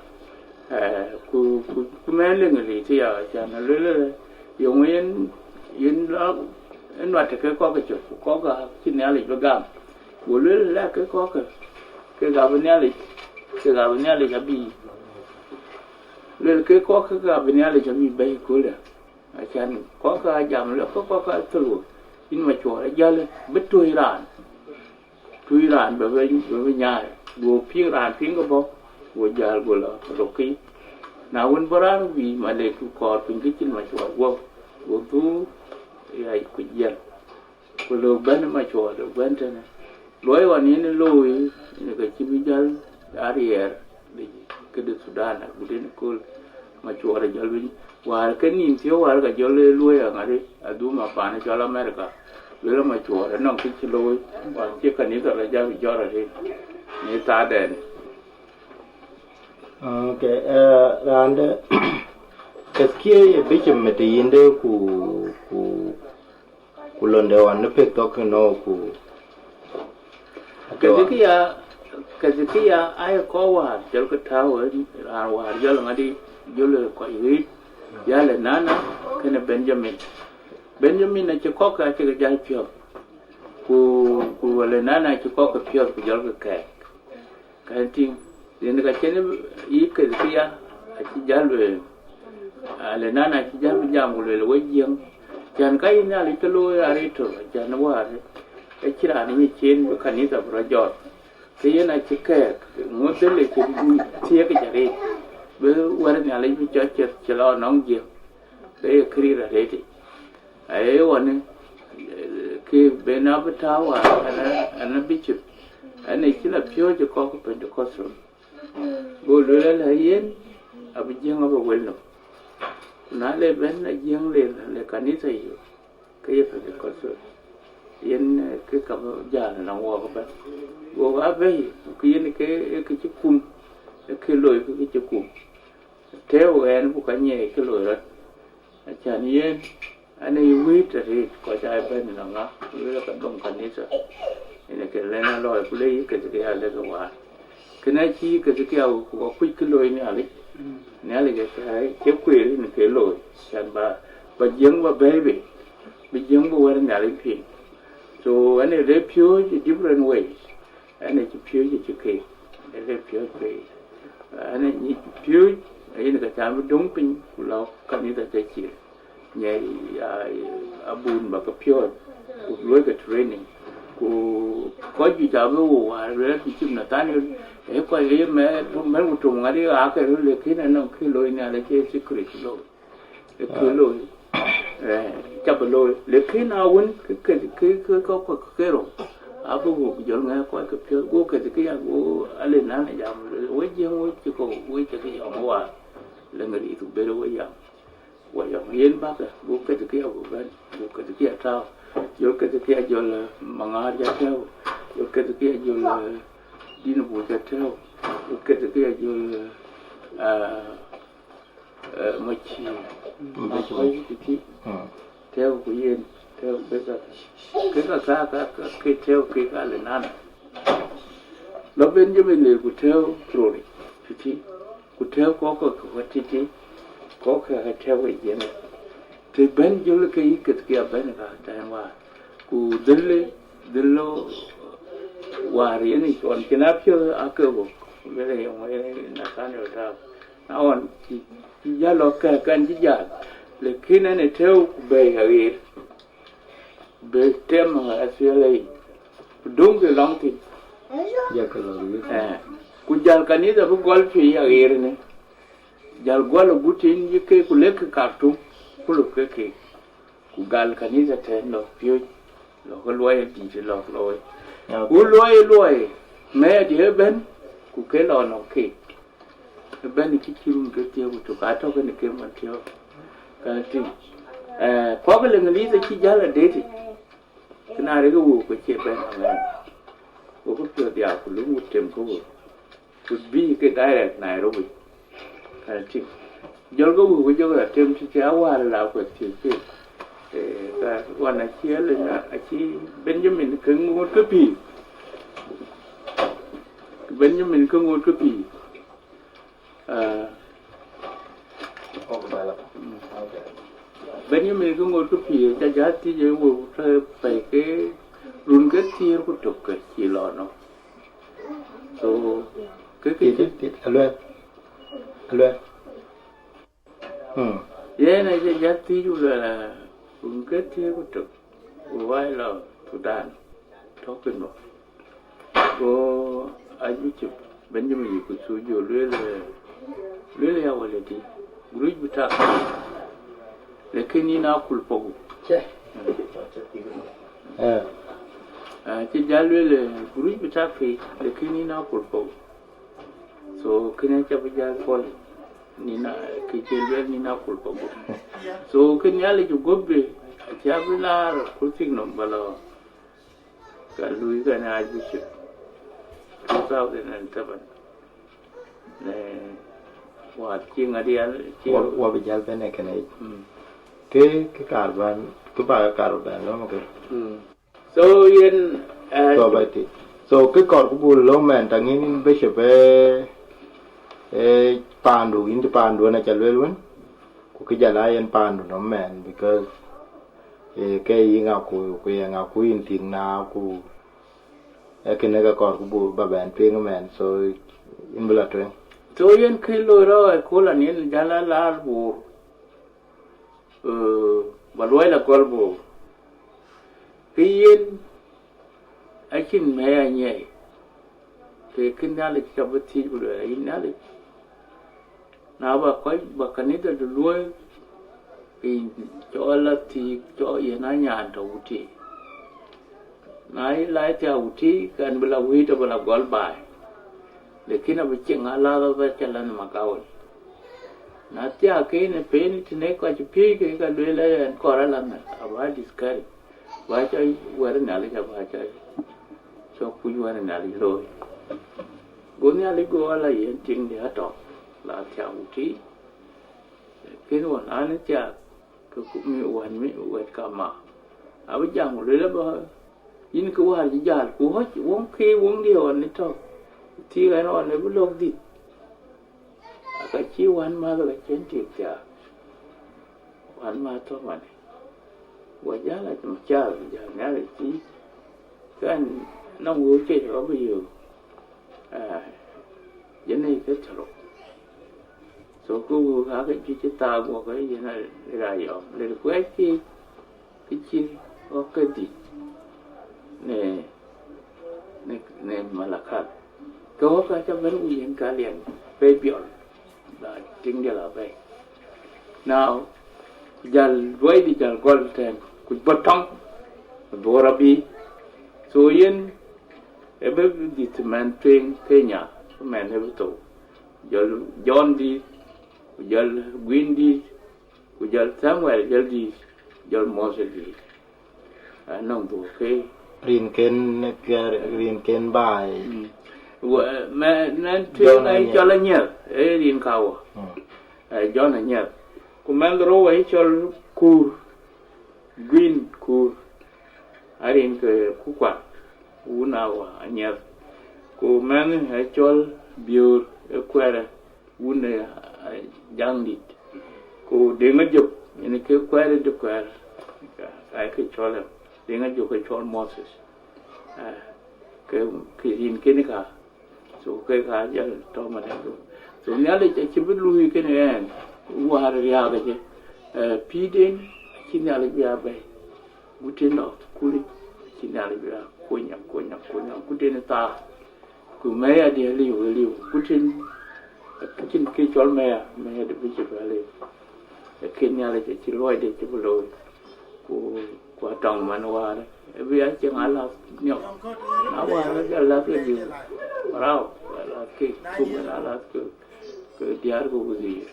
eh, ku, ku, ku mɛn Leŋgelith ya, cän lueel, yöŋ yen, yen la, yen nuat ke kɔ̈k cök, ku kɔ̈k acï Nhialic bï gam. Go lueel, la ke kɔ̈k ke, ke gam Nhialic, ke gam Nhialic abï. Lueel ke kɔ̈k ke gam Nhialic abï bɛ̈i kööldä. Acän kɔ̈k ka jam lɔ, ke kɔ̈k ka thöl wok, yïn Macuɔɔr ajäl bï tuöc raan. Tuöc raan bï, bï, bï, bï nyaai. Go piŋ raan piŋ ke bɔ̈, go jäl go lɔ rökï. Na wën bɔ̈ raan bï Malek ku kɔɔr piny ke cïn Macuɔɔr guɔ̈p, go dhuk, ya ku jiël. Ku lok bɛ̈n Macuɔɔr, lok bɛ̈n tënë. Luɔi ɣɔn yen ë looi, yen ke cï bï jäl ariɛɛr, këde Thudan agut en kööl, Macuɔɔr ë jɔl bï wäär ke nïn thiɔ̈k wäär ka jɔl ë luɔi aŋäri adhum apaan cɔl America, lueel Macuɔɔr ënɔŋ kë cï looi, wäär cï kanitha rɔt jäl jɔt arëët në thaadɛn. Okay, eh, rande, Keskiye ye bishop mit yinde ku, ku, ku londe wan në pek thok no ku. Kezikia, Kezikia aye kɔc wäär jɔl ke tääu en, raan wäär jɔl ŋadi, jɔl kɔc ɣiit, ya Lenana kenë Benjamin. Benjamin acï kɔ̈k ke acï ke jäl piɔ̈th, ku, ku Lenana acï kɔ̈k ke piɔ̈th ku jɔl ke kɛɛk. Kɛn tïŋ, yen ka cïn yï Kezikia acï jäl lueel, Lenana acï jäl bï jam ku lueel, we Jiëŋ, cän ka yïn Nhialic ke looi arëët tök, cän wäär, acïn raan ë nyic cin bï kanitha bï rɔt jɔt. Ke yen acï kɛɛk, ŋö dhël ë cï thiëëk yic arëët, bï wɛ̈t Nhialic bï cɔc cï, cï lɔ nɔŋ Jiëŋ, ke ye këriëëc arëët yic. Aye ɣɔn, eh, ke ben abï tääu wäär, ɛn, ɛn bishop, ɛn ë cï lɔ piööc ë kɔc ke Pentecostal. Go lueel alä yen, abï Jiëŋ abï wel nɔm. Ku na le bɛ̈n a Jiëŋ le, le kanitha yök, ke ye Pentecostal. Yen, eh, ke ka bï jäl nɔm wɔɔk ëbɛ̈n. Go ɣa bɛ̈i, ku yen ke, ke cï kum, ke looi ke cï kum. Tëëu ɣɛn ku ka nyiɛɛi kë loi rɔt. Acän yen, an, ee wëët arëët kɔc aa bɛ̈n ë nɔŋ ŋa, lueel ka dhoŋ kanitha. Yen ke lɛ̈n alɔɔi ku le yï Kezikia lek ë wäär. Kënë acï Kezikia ku ka kuc kë looi Nhialic. Nhialic ë cie kueer yen ke looi, acän ba, ba Jiëŋ ba bɛ̈ɛ̈i bei, bï Jiëŋ bï wɛ̈t Nhialic piŋ. So, ɛn ë le piööc ë different ways. Ɛn ë cï piööc ë cï keek, ë le piööc bei. Ɛn ë nyic piööc, yen ka cä bï döŋ piny, ku lɔ kanitha cä cil. Nyɛi, a, abun ba ke piɔ̈ɔ̈c, ku luɔi ke training. Ku kɔc juëc abï wo wäär lueel bï cïm Nathaniel, ee kɔc ee mɛt, mɛt ku tom ŋadï aa ke röt, lekin anɔŋ kë looi Nhialic, ee secret looi. Ë kë looi, eh, cä bï looi. Lekin a wën, kë, kë, kë, kë, kë, kë, kë rou, abï wok jɔl ŋɛk kɔc ke piɔ̈ɔ̈th, go Kezikia, go Lenana jam, lueel, we Jiëŋ, we cï kɔ̈u, we cï ke yɔm wäär, le ŋeric ku ber we yam. Wa yɔm yen bäkë, go Kezikia go bɛ̈n, go Kezikia tääu, jɔl Kezikia jɔl, eh, Maŋaar jɔ tääu, jɔl Kezikia jɔl, eh, Dïn Buc jɔ tääu, jɔl Kezikia jɔl, eh, ah, eh, Macï, Macï. Macï tïtï. Mm. Tɛ̈ɛ̈u ku yen, tɛ̈ɛ̈u bï ka, ke ka, ka, ka, ka, ke tɛ̈ɛ̈u ke ka Lenana. Lɔ Benjamin le ku tɛ̈ɛ̈u Trori tïtï, ku tɛ̈ɛ̈u kɔ̈k kɔ̈k kɔ̈k tïtï, kɔ̈k kɔ̈k tɛ̈ɛ̈u ë Jiëŋ. Të bɛ̈n jɔl ke yï Kezikia bɛ̈n ka tɛ̈ɛ̈n wäär. Ku dhël, dhël wäär yen ë cuɔn cïn apiɔ̈ɔ̈th ake wok, lueel ë yeŋö yen Nathaniel tääu. Na ɣɔn cï, cï jäl lɔ kɛ̈ɛ̈k kɛn cï jäl, lakin ɛn ë tëëu ku bɛ̈ɛ̈i aɣeer, bï tɛm athil yic, ku döŋkï lɔŋ thïn. Jɔkï lɔ wïc. Eh, ku jäl kanitha bï gɔl piny aɣeer ënë, jäl gɔl agut thïn yï keek, ku lëkkï Kartum, ku lɔ ke keek. Ku gal kanitha tɛ̈n lɔ piööc, lɔ ke luɔi adït lɔ looi. Okay. Ku luɔi, luɔi, mɛɛt ëbɛ̈n, ku ke lɔ nɔŋ keek. Ëbɛ̈n cï cï run ke thiëëk ku tök, atɔ̈ kenë ke man thiɔ̈k. Ka tïŋ. Eh, kɔ̈k Leŋlith acï jäl adeetic. Kënë arëk wëu ke cie bɛ̈n ëmɛn. Gokï piɔ̈ɔ̈th dhiau ku lum ku tem ke wëu. Ku bï ke direct Nairobi. Ka tïŋ. Jɔlkï wëu ku jɔkï rɔt tem tïtï awäär la kuɛth thiëëc keek. Eh, ka ɣɔn acï Elena, acï Benjamin ke ŋoot ke pïïr. Benjamin ke ŋoot ke pïïr. Ah. Mm. Benjamin ke ŋoot ke pïïr, ca jɔ thiëëc ë wëu tɔ̈ pɛ̈i ke run ke thiëër ku tök ke cï lɔ nɔm. So, ke, ke, Tit, tit, tit, aluɛl. Aluɛl. Hmm. Yen acï jɔ thiëëc ku lueel, ah, run ke thiëër ku tök, ku wai lɔ Thudan, tɔ̈ kënë. Go Archbishop Benjamin Yekuthu jɔ lueel, eh, lueel ya waladi, guruc bï tak. Lakin yïn akul pɔ̈ku. Cë. Eh. Acï jäl lueel, eh, group bï tak piny, lakin yïn akul pɔ̈u. So kënë aca bï jäl pɔ̈l, nïn a- kë cï lueel nïn akul pɔ̈u. So kë Nhialic guɔ̈p bï, acï abï laar kurthi nɔm ba lɔ, ka lui kënë Archbishop two thousand and seven. Ne, wä cï ŋa dial cï Wä, wä bï jäl bɛ̈n ë kënë yic. Mm. Kë, kë kaar bän, kë ba kaar bän lɔ̈m kë. Mm. So yen, eh, So, ba ti. So, kë kɔɔr ku buk lɔ̈m mɛn, taŋ yïn, yïn bishop, eh, eh, paandu, yïn cï paandu ënë ca lueel wën, ku kë jal a yen paandu nɔm mɛn, because, eh, ke yï ŋa ku, ku ye ŋa ku yïn tïŋ na ku, eh, kënë ke kɔɔr ku buk ba bɛn piŋ mɛn, so, yïn bï la tueŋ. So yen kë loi rɔt ë kööl an yen jal a laar Bor. Eh, ba luɔi la gɔl Bor. Kë yen acïn mɛ̈i anyiɛɛi. Ke kë Nhialic ca bï thiëc ku lueel, ayï Nhialic. Na ba kɔc ba kanitha du luɔi, ke yïn cɔl la thiëc, cɔl yen anyan tɔ̈ wutic. Na yï la thiaak wutic, ke an bï la wïït abï la gɔl baai. Lakin abï cieŋ alath abï ca la nhom agawël. Na thiaak ke yïn ë peen tënë kɔc piëëc ke ka lueel ë ɛn kɔɔr ala nhom, abä discourage. Bä cɔc wɛ̈t Nhialic abä cɔc cɔk kuc wɛ̈t Nhialic looi. Go Nhialic go ala yen tiŋ de atɔ̈, la thiaak wutic. Kën ɣɔn an thiaak, ke ku mi wän mi wɛ̈t ka ma. Abï jam ku lueel abä, yïn kë wäär cï jäl, ku ɣɔc wöŋ ke wöŋ dië ɣɔn ë tɔ̈, ku thiëëk ɛn ɣɔn ë bï lɔ̈k dhïth. Aka cï wän mäth ka cïn tik thiaak. Wän mäth tɔ̈ manë. Wä jäl acï macar, jäl Nhialic thiëc. Kën nɔŋ wëu cï rɔt bï yök. Ah, yen ë ke thërou. So ku wëu ka ke juëc cï thaak guɔ ke yen a lir ayɔm. Lir kuɛc ki, ki cï ɣɔ̈k ke dhïc në, në, në Malakal. Ke ɣɔ̈k ka ca bɛ̈n ku yen ka liɛŋ, pei biɔl. La tiŋ diɛl abɛ̈i. Now, ku jäl luɔi dï jäl gɔl tɛ̈n, ku bɔ̈ tɔŋ, bɔ̈ rɔt bï. So yen, ë bï dhïth mɛn tueŋ Kenya, mɛn ë bï thou. Jɔl John dït, ku jɔl Gwin dït, ku jɔl Samuel jɔl dït, jɔl Moses dït. Anɔŋ dhuk ke. Rinken, rinken baai. Mm. Wä, mɛ, mɛn tueŋ aye cɔl Anyiɛth, ee rin ka wä. Mm. Eh, John Anyiɛth. Ku mɛn rou aye cɔl Kuur, Gwin Kuur. Arin ke Kukuar, wun a wä Anyiɛth. Ku mɛn aye cɔl Biöör, ee Kuɛrɛ. Wun ë, eh, Jaŋdït. Ku Deŋ Ajök, yen ke kuɛɛr de kuɛɛr, ka, ka ke cɔl ë. Deŋ Ajök ke cɔl Moses. Eh, ke, ke rin kën ka. So ke ka jal tɔ̈ manë. So Nhialic acï bï luui kën ɛn, wäär riääk acï, eh, pïïrden, acï Nhialic bï a bɛ̈i. Gutin lɔ thukul, acï Nhialic bï a kuny, a kuny, a kuny, a gutin thaar. Ku mɛ̈i adï aliu, aliu. Ku tin, ku tin kë cɔl mɛ̈i, mɛ̈i adï bï cï bɛ aliu. Lakin Nhialic acï luɔi de cï bï looi. Ku, ku atɔŋ man wäär, ë bï a cieŋ alath niɔp. Na wäär, ë bï alath ke diu. Rau, alath ke kum, alath ke, ke diäär ku ku dhïïr.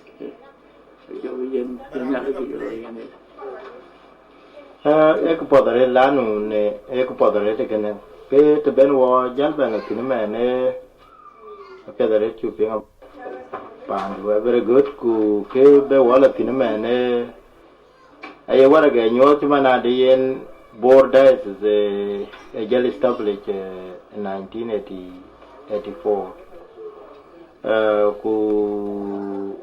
Jɔ bï yen, yen Nhialic ku jɔ bï yen. Eh, ee këpuɔth arëët lanu në, ee këpuɔth arëët ë kënë. Ke të ben wɔ jäl bɛ̈n la thïn ëmɛn, ee, apiɛth arëët cuk piŋ a-, paandu, ee, very good, ku ke bï wɔ la thïn ëmɛn, ee, aye waragɛ nyuɔɔth cï man adï yen Bor Diocese, ee, ee jäl establish, ee, nineteen eighty, eighty-four. Eh, ku,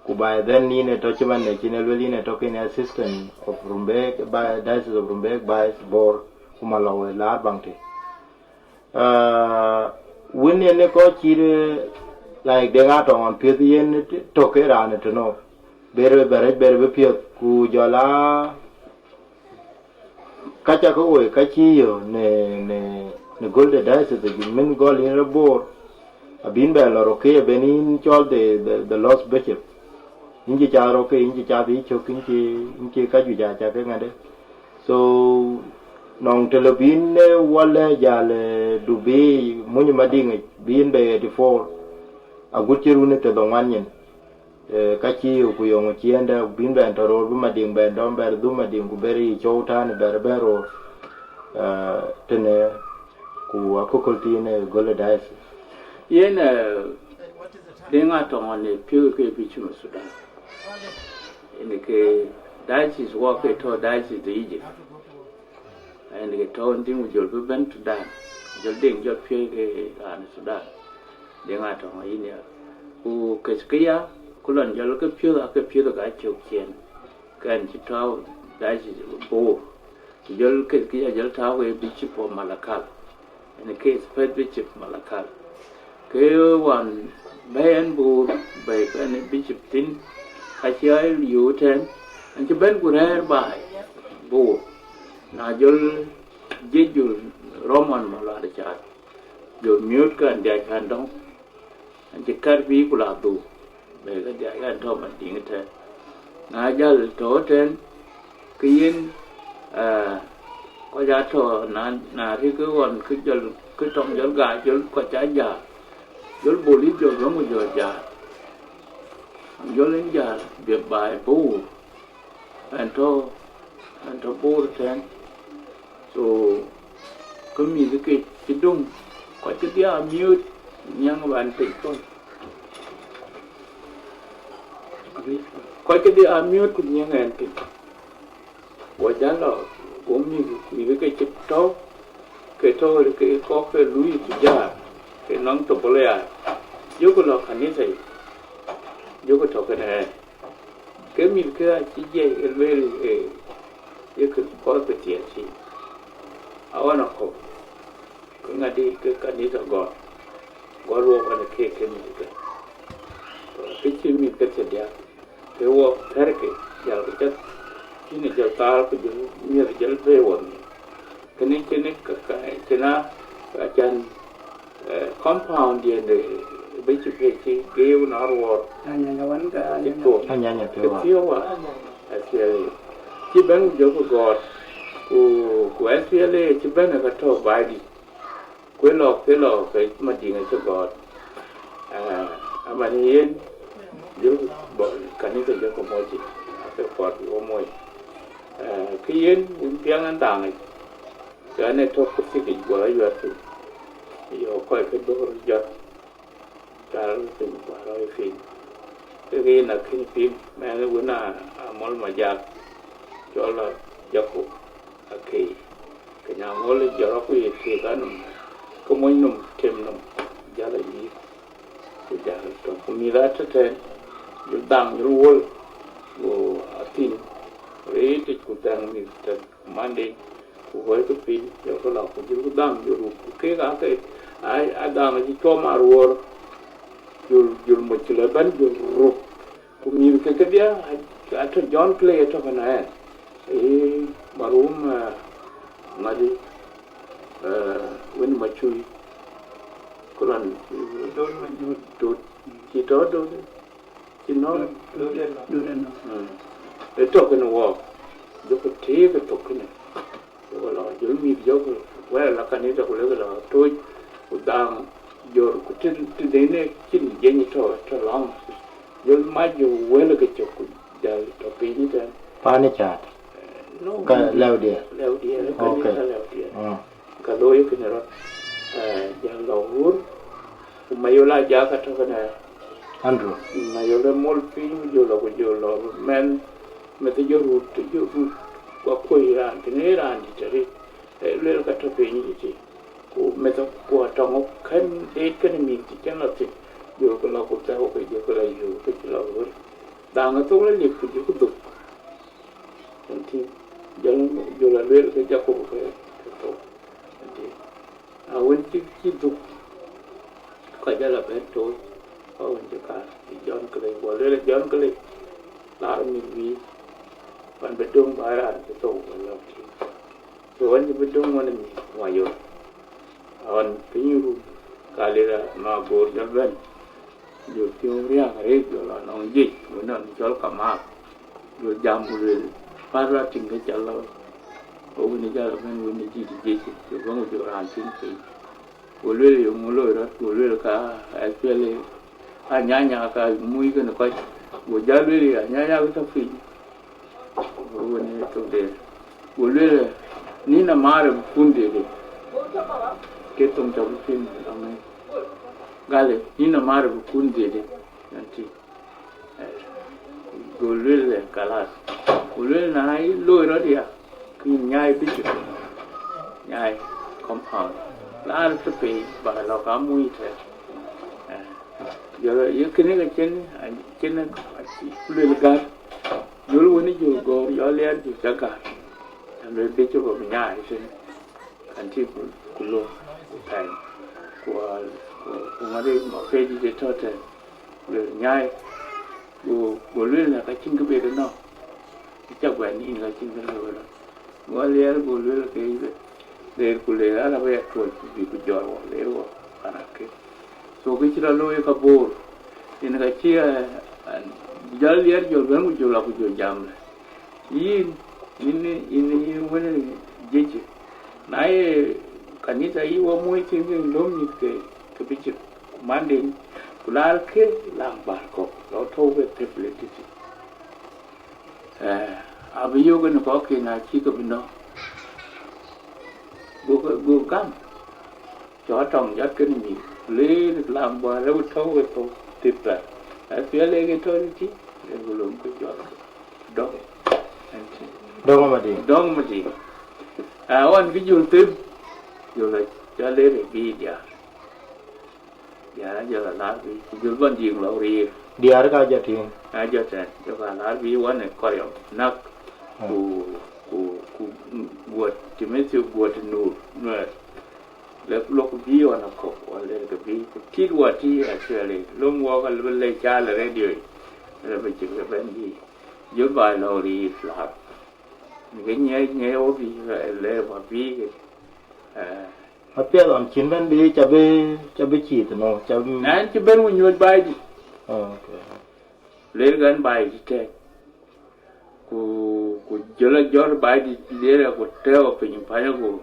ku by then yïn ë tɔ̈ cï man ë cïn ë luel yïn ë tɔ̈ kën assistant of Rumbek, by, Diocese of Rumbek, by Bor, ku Malɔu ë laar baŋ tï. Eh, wën yen ë kɔc cït, eh, like, dek atɔŋ ɣɔn piɛth yen tök ke raan ë tënou. Ber bɛ rɛc ber bï piɛth, ku jɔl a Ka cä ke woi ka cï yö në, në, në göl de diocese yic, min gɔl yïn rɔt Bor, abïn bɛ lɔ rɔt ke ben yïn cɔl the, the, the lost bishop. Yïn cï cath rɔt ke, yïn cï cath yï cök, yïn cï, yïn cï ka juëc aa cä ke ŋäde. So, Nɔŋ të lɔ bïn, eh, wɔ lɛ̈k jäl, eh, du bï muny Madiŋic bïn bei eighty four, agut cï run ë thiërdhoŋuan nyin. Eh, ka cï ku yöŋ ciëëndë bïn bɛn tɔ roor bï Madiŋ bɛn dɔm bɛr dhum Madiŋ ku ber yï cɔu tän bɛr bɛn roor, eh, tënë ku akököl thiin ë gölë diocese. Yen, eh, Deŋ Atɔŋ ɣɔn ë piöth ke bï cï Sudan. Yen ke diocese wɔ ke tɔ diocese de Egypt. Yen ke tɔ ɣɔn tïŋ ku jɔl bï bɛ̈n Sudan. Jɔl Deŋ jɔl piöth ke raan Sudan. Deŋ Atɔŋ ayïn ya. Ku kec ke ya, ku lɔn jɔl ke piöth ake piöth ka cök ciɛn. Kɛn cï tɔ diocese Bor. Ku jɔl kec ke ya jɔl tääu ke bishop of Malakal. Yen ke first bishop Malakal. Ke wan bɛ̈ɛ̈i ɛn Bor, bɛ̈ɛ̈i ɛn bishop thïn, ka cï aa yöö tɛ̈n, ɛn cï bɛ̈n ku rɛ̈ɛ̈r baai Bor. Na jɔl jiëc jɔl Roman Malual Cath, jɔl miööt kɛn diac kɛn dɔ̈ŋ, ɛn cï kɛ̈r bï ku la dhuk. Bɛ̈ɛ̈i ke diac kɛn tɔ̈ Madiŋ tɛ̈n. Na jäl tɔ̈ tɛ̈n, ke yen, eh, kɔc aa tɔ̈ na, na rïk ke ɣɔn ke jɔl, ke tɔŋ jɔl gaac, jɔl kɔc aa jäl, jɔl Bor yï jɔl bɛ̈n ku jɔl jäl. Jɔl yen jäl bï baai Bor. Ɛn tɔ̈, ɛn tɔ̈ Bor tɛ̈n. So, ke mïth ke cï döŋ, kɔc kedhie aa miööt, nyiɛŋ ban piny kɔn. Kɔc kedhie aa miööt ku nyiɛŋ ɛn piny. Go jäl lɔ, go mïth, mïth ke cï tɔ̈, ke tɔ̈ ke kɔ̈k ke lui tijar, ke nɔŋ tobole ya. Jɔkï lɔ kanitha yic, jɔkï tɔ̈ kënë ɛn. Ke mïth ke acï jiɛc ë lueel, eh, ye kë kɔc ke thiɛɛr cï, aɣɔn akɔ̈u, ke ŋadï ke kanitha gɔl, gɔl wɔ ɣɔn ë keek ke mïth ke. Ke cï mïth ke thiërdiäk, ke wɔ thɛ̈rkï, jɔlkï cath, cïn ë jɔl thaar ku jɔl miëth jɔl bɛ̈ɛ̈i wɔ nhïïm. Kënë cïn ë ka, ka, cïn a, acan, eh, compound diɛn de bï cï pei cï geeu na ruɔɔr. Anyanya wan ka cï anyanya. Tuɔɔk. Anyanya ke piɔ̈u. Piɔ̈u wa. Anyanya. Aciël. Cï bɛ̈n ku jɔkï gɔɔt. Ku, ku aciël cï bɛ̈n ka tɔ̈ baai dït. Ku lɔ, ku lɔ ke Madiŋ acï gɔɔt. Ah, aman yen, jɔkï bɔ, kanitha jɔkï moc yic. Ake kɔɔr bï wɔ moc. Ah, ke yen, wun piɛŋ ɛn dhaŋ yic. Ke ɣɛn ë tɔ̈ ku thiëkic guɔ yuɛ̈r piny, yɔ̈ɔ̈k kɔc ke duɔ̈k röt jɔt, ka röt piny ku arɔ̈ɔ̈i piny. Kek yen akëc piŋ, mɛnh wën aa Amɔl Majak, cɔl a Jakup Akei, ke nya Amɔl jɔt rɔt ku ye thiëëk anɔm, ke mony nɔm tem nɔm, jäl ayï, ku jäl tɔ̈. Ku mïth atɔ̈ tɛ̈n, jɔl dhaŋ, jɔl wöl, ku athïn, rëëtic ku dhɛ̈ŋ mïth tɛ̈n. Ku Mande, ku ɣɔ̈i ke piny, jɔlkï lɔ, ku jɔlkï dhaŋ, jɔl ruk. Ku keek aake, aa, aa dhaŋ acï cuɔm aruɔɔr, jɔl, jɔl moc cï lɔ bɛ̈n, jɔl ruk. Ku mïth ke kedhie, aa, atɔ̈ John Clay atɔ̈ kënë ɛn. Ee, marum, eh, ŋadï, eh, wën Macui, ku lɔn, Dot, Dot, cï tɔ̈ Dot. Cï nɔ̈k. Dude, dude nɔ̈k. Mm. Ë tök kënë wɔɔk, jɔkï tëëk ë tök kënë. Jɔkï lɔ, jɔl mïth jɔkï wɛɛr la kanitha ku lekï lɔ toc, ku dhaŋ jɔr, ku të, të dɛ̈në cïn jeny tɔ̈, tɔ̈ lɔ̈ŋ. Jɔl mac jɔ wël ke cök ku jäl tɔ̈ piny tɛ̈n. Paan ë caat? Eh, no, ka mïth lɛ̈u diɛɛr? Lɛ̈u diɛɛr, okay, kanitha lɛ̈u diɛɛr. Mm. Ka looi kënë rɔt, eh, jäl lɔ wur, ku Mayol Ajak atɔ̈ kënë. Andrew. Mayol ë mol piny, ku jɔl lɔ, ku jɔl lɔ mɛnh, meth jɔ rut, jɔ rut, ku akuɔ̈c raan, kënë ee raan dït arëët, eh, luel ka tɔ̈ piny dït, ku meth ku atɔŋ kën deet kënë mïth cï cïn lɔ thïn, jɔlkï lɔ ku thɛu ke jɔlkï lɔ yöök, ke cï lɔ ɣöt. Dhaŋ ë thok lɔ liep, ku jɔlkï dhuk. Ëntï, jɔl, jɔl aluel ke Jakup ke, ke thou. Ëntï, na wën cï, cï dhuk, ka jɔl abɛ̈n toc, ka wën cï kaar, cï John Clay, guɔ luel John Clay, lar mïth wïïr, ɣɔn bï döŋ ba raan cï thou ba lɔ̈k tïŋ. So ɣɔn cï bï döŋ ɣɔn ë mïth Mayol. Ɣɔn piny run, ka lëda ma goor jɔl bɛ̈n. Jɔ piɔ̈u riääk arëët, jɔ lɔ nɔŋ jiëc, wën nɔn cɔl Kamak. Jɔ jam ku lueel, pär rɔt tïŋ ke cɔl lɔ, Go wën ë jäl abɛ̈n wën ë dït ë jiëc, ku bɛ̈n ku jɔ raan tïŋ piny. Go lueel, ye ŋö loi rɔt? Go lueel, ka actually anyanya ka mui kënë kɔc. Go jäl lueel, ye anyanya kë tɔ̈ piny. Go wën ë thok de. Go lueel, nina mare bukun dede. Ke thoŋ tɔ̈ bï piny lɔŋ ë. Gale, nina mare bukun dede. Ëntï. Go lueel, kalas. Go lueel, na yï loi rɔt ya, kï nyaai bï cï, nyaai compound. Laar të pei ba lɔ ka mui tɛ̈. Jɔl ye kënë ke cïn, cïn lueel gär. Jɔl wën jɔl gɔ̈ɔ̈r, jɔl liɛɛr jɔl ca gär. Jɔl lueel bï cï bɔ̈ bï nyaai tënë. Kan tï ku, ku lɔ, ku pɛ̈ny. Ku, ku, ku ŋɔde ma pei dït ë tɔ̈ tɛ̈n. Lueel nyaai, go, go lueel, na ka cïn kë bï de nɔ̈k. Cä guɛn yïn ka cïn kë bï de nɔ̈k. Go liɛɛr, go lueel ke yï de. Leer ku leer, ala bï ya tuɔɔc ku bï ku jɔl wɔ, leer wɔ, panak ke. So kë cï rɔt looi ka Bor, yen ka cï, eh, an, jɔl liɛɛr jɔl bɛ̈n ku jɔl la ku jɔl jam lɛ. Yïn, yïn, yïn, yïn wën jiëcë. Na ye kanitha yï wɔ muɔc thïn ke lom nyïth ke, ke bï cï ku manden, ku laar ke laŋ bär kɔ̈k, lɔ tɔ̈u ke thep le tïtï. Eh, abï yök në kɔ̈k ke na cï ke bï nɔ̈k. Go ke, go gam. Cɔk tɔŋ jɔt kënë mïth, ku leer laŋ bär rëu tɔ̈u ke thou thïp thar. Apiɛl ee ke tɔ̈ tïtï, ee ku lom ke jɔt. Dɔŋ. Ëntï. Dɔŋ Madiŋ. Dɔŋ Madiŋ. A ɣɔn kë jɔl them, jɔl a, jɔl leer ë bï diaar. Diaar a jɔl a laar bï, ku jɔl bän diiŋ lɔ riir. Diaar ka jɔ tïŋ. A jɔ tɛ̈n, jɔl ka laar bï wan ë kɔriɔm, näk, ku, ku, ku guɔt, Timothy guɔt nuur, nuɛɛr. Lek lok bï ɣɔn akɔ̈k, wala lek bï, ku tit wɔ tï actually, lom wɔ ka lëbë le cal radio, lëbë cïk lëbën bï. Jɔl ba lɔ riir laar. Ke nyiɛc, nyiɛc wɔ bï, le wɔ bï ke, eh. Apiɛth ɣɔn cïn bɛ̈n bï, ca bï, ca bï cïïth, no, ca bï. Na ɣɛn cï bɛ̈n ku nyuɔ̈c baai dït. Oh, okay. Ler ɣɛn baai dït tɛ̈n. Ku, ku jɔl a jɔt baai dït, ler ku tɛ̈ɛ̈u piny pany ku.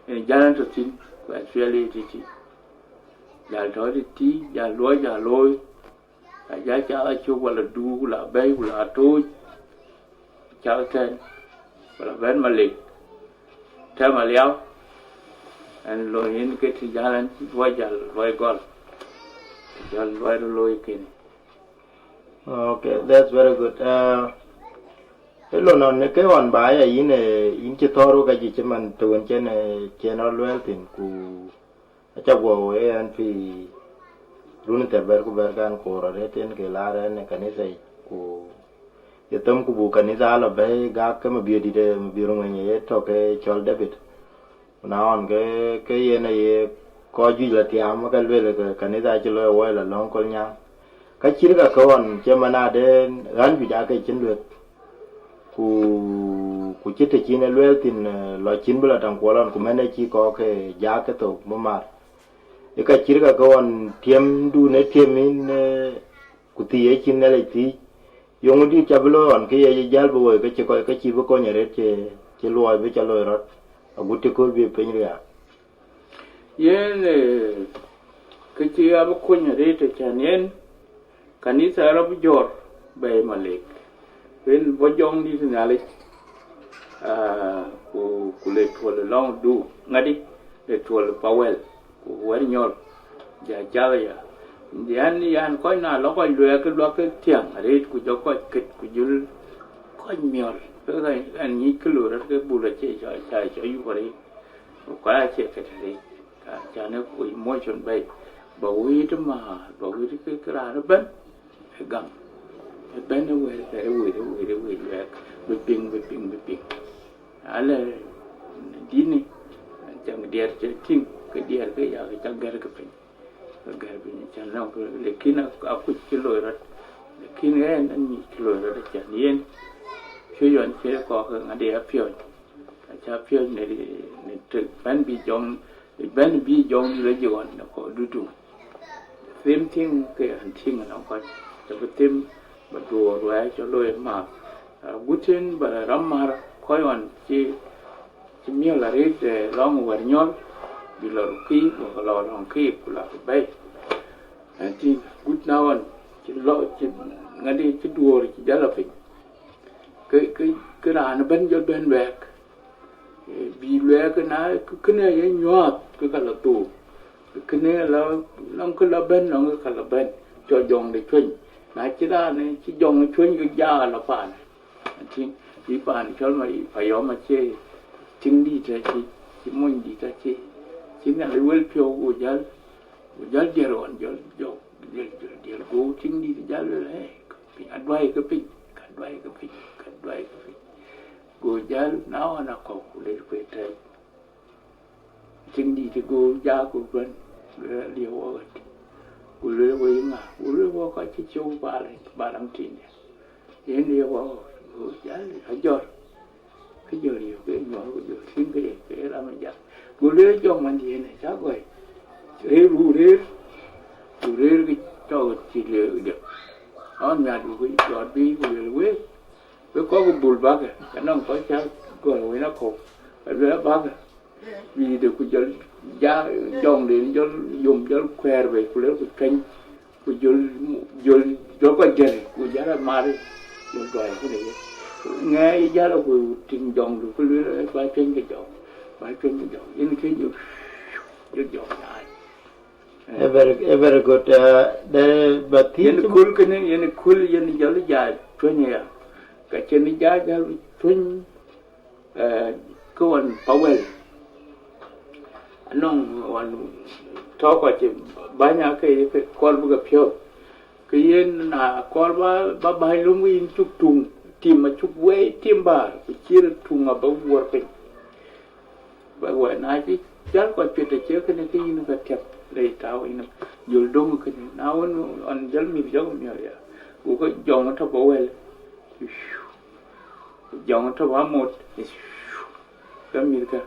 Yen jäl ɣɛn tɔ̈ thïn, ku actually tïtï. Jäl tɔ̈ tïtï, jäl luɔi, jäl looi. Aja cath acök, wala duk, ku la bɛ̈i, ku la tooc, cath tɛ̈n, wala bɛ̈n Malek, tɛ̈m aliau, ɛn lɔ yen ke tï jäl ɛn luɔi jäl luɔi gɔl, jäl luɔi röt looi kënë. Okay, that's very good. Uh, ë lɔ nɔn ke ɣɔn ba ya yïn, eh, yïn cï thɔ̈ɔ̈r wek ajic cï man të wën cen, eh, cen rɔt luɛɛl thïn, ku Aca guɔ wee ɛn pïïr run thɛɛr bɛ̈r ku bɛ̈r kan koor arëët en ke laar ɛn ë kanitha yic, ku ye them ku buk kanitha alɔ bɛ̈i gak ke Mabiöör dït, ë Mabiöör Ŋuɛny ye tɔ̈ ke cɔl David. Ku na ɣɔn ke, ke yen aye kɔc juëc lɔ tiaam ke lueel ke kanitha acï looi wɔ lɔ lɔ̈ŋ Kolnyaŋ. Ka cït ka ke ɣɔn cï man ade ɣän juëc aake cïn lueth. Ku, ku cït të cïn ë luɛɛl thïn, eh, lɔ cïn bï lɔ taŋ kuɔl ɣɔn, ku mɛn ë cï kɔɔk ke jaak ke thok bï mar. Ë ka cït ka ke ɣɔn tiɛmdun ë tiɛm yïn, eh, ku thii ë cïn Nhialic thii, yeŋö dït ca bï looi ɣɔn ke ye jäl bï woi ke cï kɔc ke cï bï kony arëët cï, cï luɔi bï ca looi rɔt, agut cï kööl bï piny riääk. Yen, eh, kë cï abï kony arëët ë cän yen, kanitha rɔt bï jɔ̈ɔ̈r bɛ̈ɛ̈i Malek. Yen bɔ̈ jɔŋdït Nhialic, ah, ku, ku le tuɔl ë lɔŋ du, ŋadï, le tuɔl ë Pawɛl, ku wɛ̈t nyɔl, ja cath aya. Yan, yan kɔc na lɔ kɔc luɛɛk ke luak ke thiäŋ arëët, ku jɔ kɔc kët, ku jɔl kɔc miɔl. Ke ɣɛn, ɣɛn nyic kë loi rɔt ke bul acie cɔ, ca cɔ yup arëët. Ku kɔc acie kët arëët. Ka cän ë ku emotion bɛ̈i, ba wëët määr, ba wëët ke, ke raan ëbɛ̈n ë gam. Ëbɛ̈n ë wëët, ë wëët, ë wëët, ë wëët luɛɛk, bï piŋ, bï piŋ, bï piŋ. Alɛ dïnë, cäŋ diɛɛr cï tïŋ, ke diɛɛr ke ya, ke cä gɛ̈r ke piny. Ke gɛ̈r piny, cän nɔŋ ke, lakin a, akuc cï loi rɔt. Lakin ɣɛn, ɣɛn nyic cï loi rɔt, acän yen, piöc ɣɔn cie kɔɔk ke ŋadï apiɔ̈ɔ̈c. Aca piɔ̈ɔ̈c në, në të bɛ̈n bï jɔŋ, bɛ̈n bï jɔŋ dït rɔt jɔŋ ɣɔn në kɔɔr dutu. Them thing ke ɣɛn tïŋ ënɔŋ kɔc, të bï them, ba duɔɔr wɛ̈ɛ̈c cɔ looi ëmääth. Agut yen ba rɔt määr, ku kɔc ɣɔn cï, cï miɔl arëët, eh, lɔŋ wär nyɔl, bï lɔ rukï, ku lɔ lɔŋ kï, ku lɔ bɛ̈i. Ëntïŋ, gut na ɣɔn, cï lɔ, cï ŋadï, cï duɔ̈ɔ̈r, cï jal lɔ piny. Ke, ke, ke raan ëbɛ̈n jɔl bɛ̈n luɛɛk. Eh, bï luɛɛk, na kënë ye nyuɔɔth, ke ka lɔ thou. Kënë la, nɔŋ kë lɔ bɛ̈n, nɔŋ kë ka lɔ bɛ̈n, cɔ jɔŋde cuëny. Na cï raan, eh, cï jɔŋ cuëny, ke jaa lɔ paan. Ëntïŋ, bï paan cɔl ma, Payɔm acie, tiŋdït acie, cï monydït acie, cï Nhialic wël piɔ̈u, ku jal, ku jal diɛɛr ɣɔn, jɔl, jɔl, jɔl, jɔl diɛɛr, go tiŋdït jal lueel, "Hey, ka piny, aduai ke piny, ka duai ke piny, ka duai ke piny." Go jal, na ɣɔn akɔ̈u, ku lec kueer tɛ̈ɛ̈c. Tiŋdït go jaak, ku bɛ̈n, lueel, "Liep wɔ ɣöt." Ku lueel, "Wek ŋa?" Ku lueel, "Wɔ kɔc cï cöök baal, baal ram tiŋde." Yen liep wɔ ɣöt, go jal ajɔl. Kë jɔl riëëu, ke nyuɔɔth, ku jɔl tïŋ ke ye, ke ye ram ë jak. Go lueel, "Jɔŋ mandiën, ë cä gɔ̈i. Rëër, ru rëër, ku rëër ke cɔk cï liep liep." Ɣɔn miäkdu ke jɔt biic, ku lueel, "Wek, wek kɔc ke bul bäkë, ke nɔŋ kɔc cä gɔl wën akɔ̈u, alueel abäkë." Bï de ku jɔl ja, jɔŋden jɔl yom, jɔl kuɛɛr bei, ku lek ku cuɛny, ku jɔl, jɔl, jɔl kɔc jël, ku jal amar, jɔl duai kënë ye. Ŋɛɛc jal ku tiŋ jɔŋdu, ku lueel, "Ba cuɛny ke jɔŋ, ba cuɛny ke jɔŋ." Yen ke jɔl, jɔl jɔŋ nyaai. Ë very, ë very good. Uh, de ba thiëc. Yen kul kënë, yen kul, yen jɔl ja cuëny ya. Ka cïn ja jal cuëny, eh, kë ɣɔn pa wɛl. Anɔŋ ɣɔn tɔ̈ kɔc cï bäny ake ye ke kɔɔr bï ke piɔ̈ɔ̈th. Ke yen na kɔɔr ba, ba bäny lum, ke yïn cuk tuŋ, tim acuk wei, tim bäär, ku cïï rɔt tuŋ aba wuɔr piny. Ba wɛl, na cï jäl kɔc piɛth acie kënë, ke yïn ka tiɛp le tääu yïn, jɔl döŋ kënë. Na wën ɣɔn jäl mïth jɔk miɔ̈r ya, ku ke jɔŋ tɔ̈ ba wɛl. Jɔŋ tɔ̈ ba mot, ke mïthkä,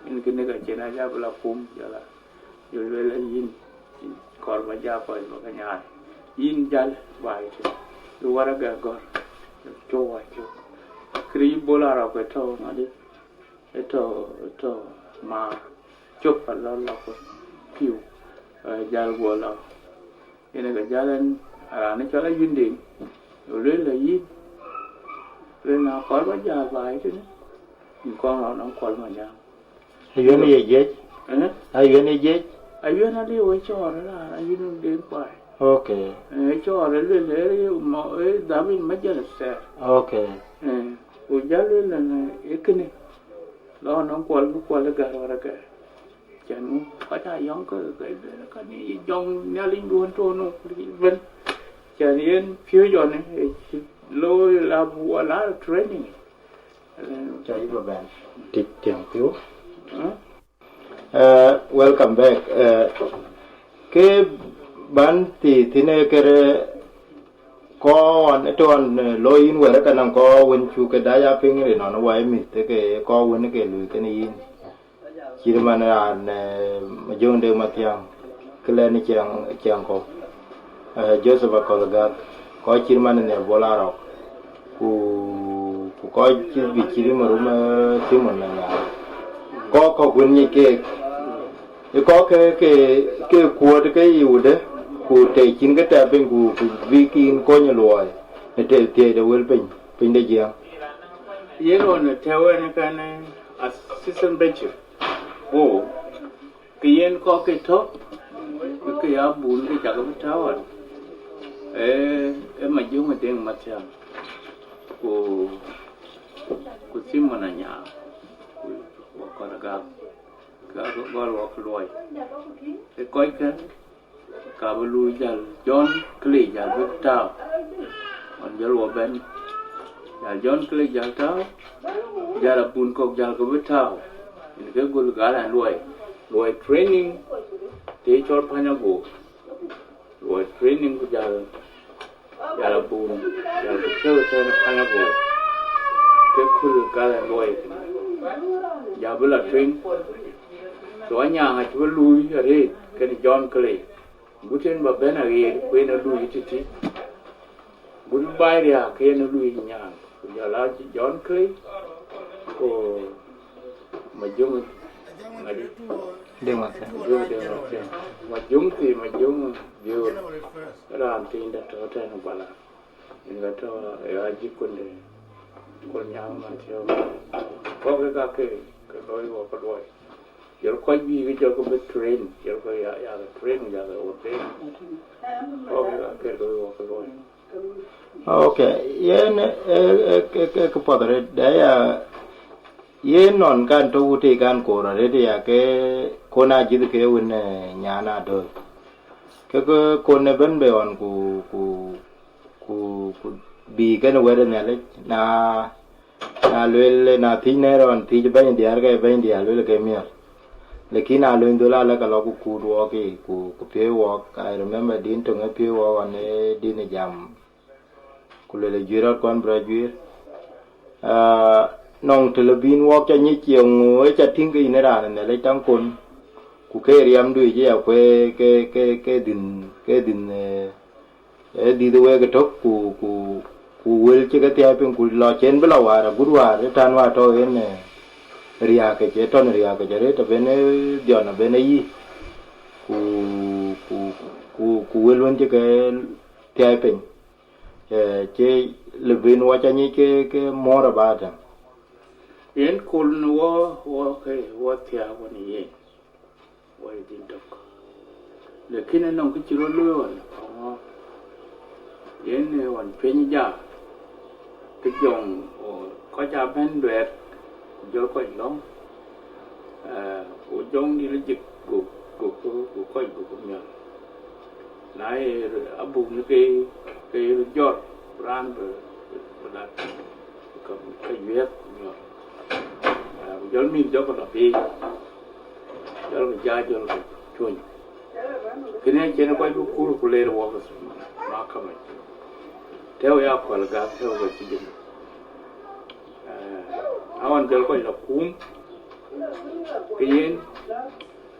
yen kënë ka cïn aja bï la kum, jɔl a, jɔl lueel, "Yïn, yïn kɔɔr ba ja kɔc ba ke nyaai. Yïn jäl baai tï, du waragak gɔ̈r, cuk wa cuk." Kërë yï Bol Arɔk ë tɔ̈ ŋadï, ë tɔ̈, ë tɔ̈ maar, cop alɔ lɔ ku pïu, eh, jäl guɔ lɔ. Yen ë ke jäl ɛn, raan ë cɔl Ayuën Deŋ, ku lueel, "Ayuën, lueel, na kɔɔr ba jäl baai tënë, yïn kɔn rɔt nɔŋ Kuɔl Manyaŋ." Ayuën ye jiëc? Eh? Ayuën ye jiëc? Ayuën aliu ë cɔɔr ë raan, Ayuën Deŋ Kuai. Okay. Eh, ë cɔɔr ë lueel, ë mɔ, ë dhap in majalis thɛɛr. Okay. Eh, ku jäl lueel ɛn, eh, ë kënë, lɔ nɔŋ Kuɔl, bï Kuɔl ë gär waragak. Cän ŋö, kɔc aa yɔŋ ke, ke, ke, ka ni jɔŋ Nhialic duön tɔ̈u nu, ëbën. Cän yen piööc ɣɔn, ë cï looi la, a lot of training. Ca yï bï bɛ̈n. Tik tiɛŋ piu. Huh? Eh, welcome back. Eh, ke ban thi thïn ë kërë kɔɔr ɣɔn, ë tɔ̈ ɣɔn, eh, looi yïn wɛ̈t, ke nɔŋ kɔɔr wën cuk ke dac a piŋ rin ɣɔn wai mïth, ke kɔɔr wën ke luui kënë yïn. Cït man raan, eh, Majöŋ Deŋ Mathiaŋ, Clement Ciɛŋ, Ciɛŋkɔ̈u, eh, Joseph Aköl Gäk, kɔc cït man Nhial Bol Arɔk, ku, ku kɔc cï bï cït Marum, eh, Simon Anyaar. Kɔc kɔ̈k wën ŋic keek, ë kɔc ke, ke, ke kuöt ke yï wudë, ku të cïn ke tɛ̈ piny, ku, ku bïk yïn kony ë luɔi, në të thiëëc de wël piny, piny de Jiëëŋ. Yen ɣɔn tɛ̈ɛ̈u ɛn ë kɛn, eh, assistant bishop. Wo, ke yen kɔc ke tɔ̈, ke ke ya bun ke cak bï tääu ɣɔn. Ee, ee Majöŋ Deŋ Mathiaŋ, ku, ku Simon Anyaar, ku, ku Aköl Gäk, ka ke gɔl wɔ ke luɔi. Ee kɔckë, ka bï luui jäl John Clay jäl bï tääu. Ɣɔn jɔl wɔ bɛ̈n, jäl John Clay jäl tääu, jäl abun kɔ̈k jäl ke bï tääu. Yen ke gɔl gal ɛn luɔi, luɔi training, të cɔl Panyagoor. Luɔi training ku jäl, jäl abun, jäl ke tëëu tënë Panyagoor. Ke kul gal ɛn luɔi, jäl bï la tueŋ. So Anyaŋ acï bï luui arëët kenë John Clay. Gut en ba bɛ̈n aɣeer, ku en ë luui tïtï. Gut baai riääk, ke en ë luui Nyaŋ. Ku jɔl a John Clay, Ku Majöŋ ŋadï, Deŋ Mathiaŋ. Majöŋ Deŋ Mathiaŋ. Majöŋ thii, Majöŋ Biöör. Raan thiin dɛ̈ tɔ̈ tɛ̈n ë Guala. Yen ka tɔ̈ ë ajïk kunde Kolnyaŋ Mathiaŋ. Kɔ̈k kakë ke looi wɔ ke luɔi. Jɔl kɔc bï ke jɔl ke bï train, jɔl ke ya, ya ke train, ya ke ordain. Kɔ̈k kakë looi wɔ ke luɔi. Ok, yen ë, ë, ë, ë, ë kë path arëët, dɛ ya, yen nɔn kan tɔ̈ wutic kan koor arëët ya ke kon ajïth ke wën, eh, nyan adööc. Ke, ke kon ëbën be ɣɔn ku, ku, ku, ku bï kën wɛ̈t ë Nhialic, na, na lueel, na thiëc në rɔn thiëc bɛ̈ny diäär ke bɛ̈ny diäär lueel ke miɔ̈l. Lakin na luny dhöl alë ke lɔ ku kuut wɔɔk yiic, ku, ku piööc wɔɔk. I remember din töŋ ë piööc wɔɔk ɣɔn ë din ë jam, ku lueel ë juiir rɔt kɔn bï rɔt juiir. Ah, nɔŋ të lë bïn wɔɔk ca nyic ye ŋö ë ca tïŋ ke yïn ë raan ë Nhialic taŋ kon, ku ke riɛmdu yic ë ya kuee ke, ke, ke dhïn, ke dhïn, eh, ë dhïth week ëtök, ku, ku, ku wël cï ke thiai piny, ku lɔ cen bï lɔ wäär agut wäär ë tän wäär tɔ̈ en, eh, riääk kec, ë tɔ̈n riääk kec arëët, abën ë dhiɔn, abën ë yï, ku, ku, ku, ku wël wën cï ke thiai piny, eh, cï lë bïn wɔ ca nyic ke, ke more about them. Yen kul në wɔ, wɔ ke, wɔ thiääk wɔ në yen. Wɔ ye dhïn tök. Lakin ënɔŋ kë cï rɔt luöi ɣɔn, aŋɔ̈ɔ̈k. Yen ë ɣɔn cuëny ë ja, ke jɔŋ, o, kɔc aa bɛ̈n duɛɛr, ku jɔl kɔc lɔ̈ŋ, eh, ku jɔŋ dït jik, go, go, go, go kɔc, go, go miɔl. Na ye abuk në ke, ke ye röt jɔt, raan bï, bï, bï lat, ka, ka yuɛ̈ɛ̈k miɔl. Eh, ku jɔl mïth jɔkï lɔ piny. Jɔlkï ja, jɔlkï cuny. Kënë acïn kɔc bï kuur ku leer wɔk mahakama. Tɛ̈u ya kɔl gak, tɛ̈u ke cï jël. Eh, aɣɔn jɔl kɔc lɔ kum, ke yen,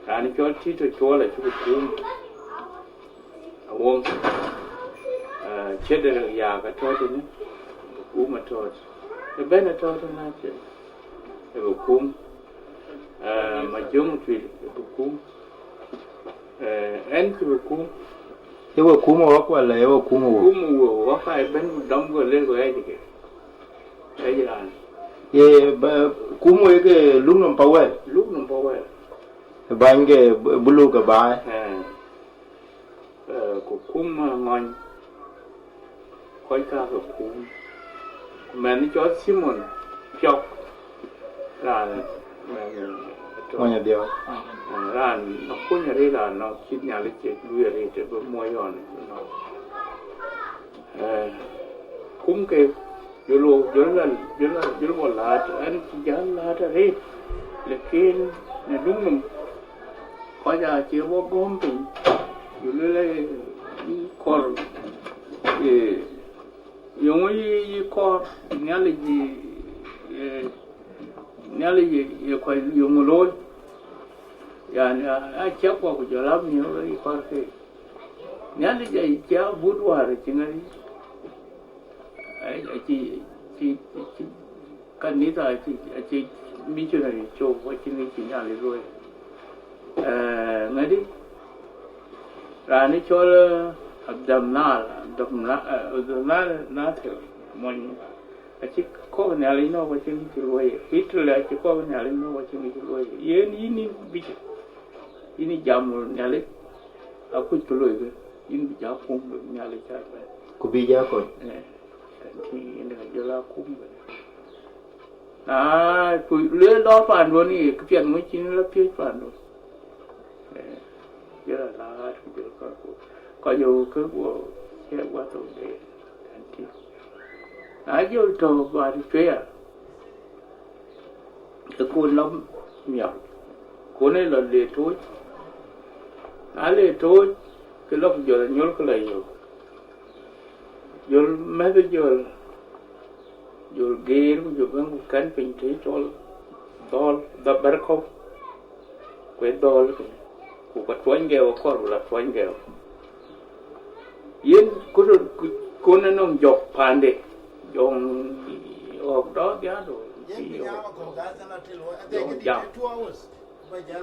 raan cɔl Tito Cuɔl acï ku kum. Awuɔŋ, eh, cït de yak atɔ̈ tënë, bï kum atɔ̈. Ëbɛ̈n atɔ̈ tënë acï, ë bï kum, eh, Majöŋ Tuil ë bï kum, eh, ɛn cï bï kum. Ë we kum ɣɔ̈k wala ë we kum ë wëu? Kum ë wëu, ɣɔ̈k aa ëbɛ̈n ku dɔm ku lëk ku ɣɛc ke. Ɣɛc raan. Ye, ba, kum wek, eh, luk nɔm pa wɛl? Luk nɔm pa wɛl. Ë bäny ke, bulu ke baai. Eh. Eh, ku kum, eh, ŋɔny, kɔc ka ke kum. Ku mɛnh cɔl Simon Piɔk, raan, mɛnh, eh, tɔ̈. Mony Adhiɔ̈k. Eh, raan akuny arëët, raan nɔ̈k cït Nhialic cï lui arëët, ë bï muɔc ɣɔn ënɔɔnë. Eh, kum ke, jɔl wo, jɔl la, jɔl la, jɔl wo läät, ɛn cï jäl läät arëët, lakin në duŋ nɔm, kɔc aa cie wɔ gɔ̈m piny, jɔl la, eh, yï kɔɔr, eh, yeŋö yï, yï kɔɔr, Nhialic yï, eh, Nhialic ye, ye kɔc yeŋö looi? Yani, a, a ciɛk kɔ̈k ku jɔl a miɔ̈ɔ̈k yï kɔɔr ke. Nhialic acie abut wäär cï ŋäri, acie, acie, acie kanitha, acie, acie missionary cök, acïn kë cï Nhialic luɔ̈i. Eh, ŋädi, raan ë cɔl, eh, Abdamnal, Abdamna-, eh, Abdamnal Nasir, mony, acï kɔ̈k Nhialic nɔ̈k, acïn kë cï luɔ̈i. Hitler acï kɔ̈k Nhialic nɔ̈k, acïn kë cï luɔ̈i. Yen yïn, yïn bï, yïn jam Nhialic, akuc kë luɔ̈i kë, yïn bï ja kum Nhialic cä bɛ̈n. Ku bï ja kony. Eh, thank you, yïn ka jɔl a kum kë. Na, ku lueel dɔ̈ɔ̈r paanduɔ̈n, ye këpiɛth ŋö cïn la piööc paanduɔ̈n. Eh, jɔl a laat ku jɔl kɔc ku, kɔc ë ke guɔ ciɛk wathok de, thank you. Na jɔl tɔ̈ bä të cueya, ke kun lɔ miɔl, kun ë lɔ le tooc. Na le tooc, ke lɔ ku jɔl anyol ke lɔ yök. Jɔl mɛ̈th jɔl, jɔl geer ku jɔl bɛ̈n ku kɛ̈n piny të cɔl dhɔl, dhɔ bɛ̈r kɔ̈u, ku ë dhɔl kënë, ku ka tuɔny gɛɛu akɔɔr, ku la tuɔny gɛɛu. Yen ku röt ku, kun ënɔŋ jɔk paande, jɔŋ ɣɔ̈k dɔ̈ɔ̈r dhiaadu, Yom jam.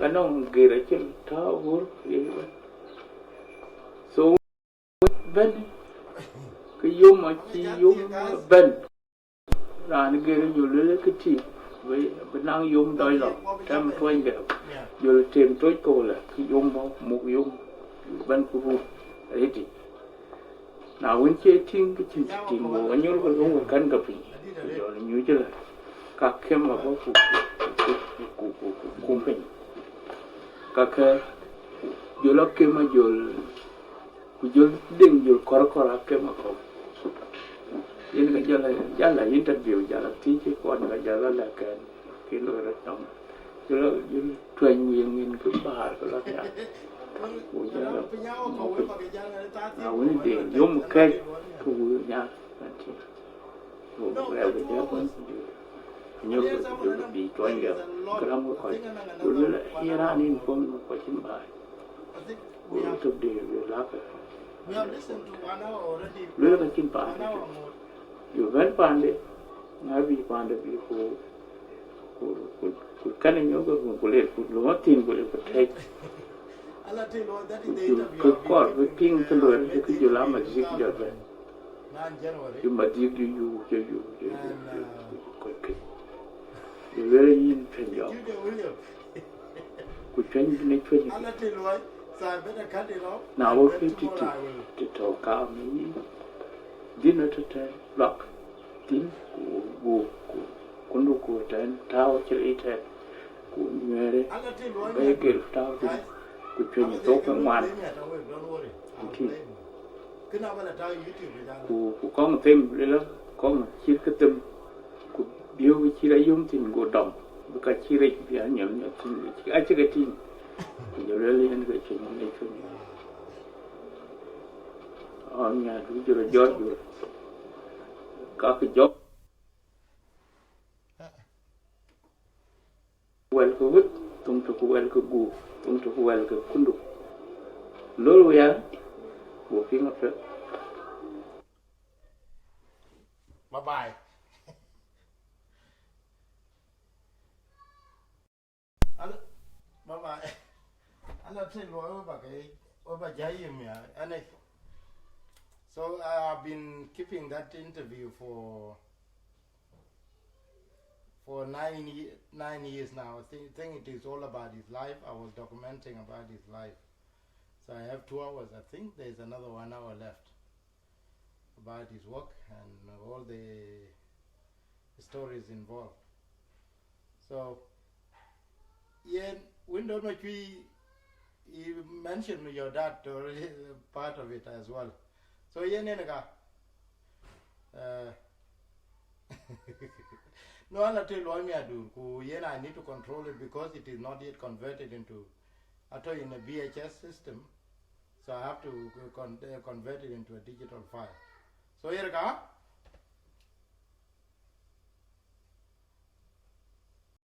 Ka nɔŋ gër acï tääu ɣöör ye bɛ̈n. So bɛ̈n, ke yom acï yom bɛ̈n. Raan gër jɔl lueel ke tïŋ, bï, bï naŋ yom dɔc lɔ, tɛm tuɔny gɛ̈m. Jɔl tem toc kɔ̈u lɛ, ke yom bɔ̈, muk yom, bɛ̈n ku run, arëtic. Na wën cie tïŋ, ke cïn cï tïŋ, go anyol ke löŋ wën kɛ̈n ke piny, ku jɔl nyuc ëlä, ka kem abɔ̈ ku, ku, ku, ku, ku kum piny. Ka ke jɔl akem ajɔl, ku jɔl deŋ jɔl kɔrkɔr akem akɔ̈u. Yen ke jɔl a, jal a interview, jal a thiëc kɔn, ke jal a lɛ̈k kɛn, ke loi rɔt nɔm. Jɔl a, jɔl tuɛny wiëŋ yen ke bäär ke lɔ nhial. Ku jɔl a muk piny. Na wën de yom kɛ̈c, ke wëu nhial, anti. Ku rɛɛu ke jɔl bɛ̈n, nyop ke jɔl bï tuɔny gɛ̈m, ke ram ke kɔc. Ku lueel, ye raan yen puɔ̈n, ku acïn bäär. Go tök de, go lak. Lueel ka cïn paande. Yo bɛ̈n paande, ŋa bï paande bï ku, ku, ku, ku kɛn nyop ke ku, ku le, ku lɔ thïn, ku le ku tɛ̈c. Ku, ku kɔɔr bï piŋ ke lueel, ke jɔl a madhik jɔl bɛ̈n. Cï madhik jɔ yuu, jɔ yuu, jɔ yuu, jɔ yuu, ku kɔc ke. Jɔ lueel yïn cuɛny jɔk. Ku cuɛny bï ne cuɛny ke. Na wɔ ke tï tï, tï tɔ̈ kaam yï. Dhïn ë tëtɛ̈n luak thïn, ku, ku, ku, kundu ku tɛ̈n tääu cï rɛɛc tɛ̈n, ku nyuɛɛrë bɛ̈i gel tääu thïn, ku cuëny thok ke ŋuan. Ku tïŋ. Ku, ku kɔŋ them lelä, kɔŋ cït ke them, ku biöök cït ayom thïn go dɔm, bï ka cï rɛc bï anyɔl nyɔl thïn, acï ke tïŋ. Ku jɔ lueel yen ke cuëny, yen cuëny. Ɣɔn nyaai du jɔl jɔt jur. Ka ke jɔk. Wɛl ke wët, thoŋ tök wɛl ke guur, thoŋ tök wɛl ke kundu. Lor wia, wo piŋ apiɛth. Bye bye. Ala, baba, ala tïŋ luɔi wä ba ke, wä ba jai yim ya, ane. So I have been keeping that interview for, for nine ye-, nine years now. I think, think it is all about his life. I was documenting about his life. So I have two hours. I think there's another one hour left about his work and all the stories involved. So, yen, Windon Macui, you mentioned your dad already, part of it as well. So, yen, yen ka, uh, no, ala tïŋ luɔi mi adur, ku yen I need to control it because it is not yet converted into, atɔ̈ in a V H S system. So I have to con-, uh, convert it into a digital file. So here ka,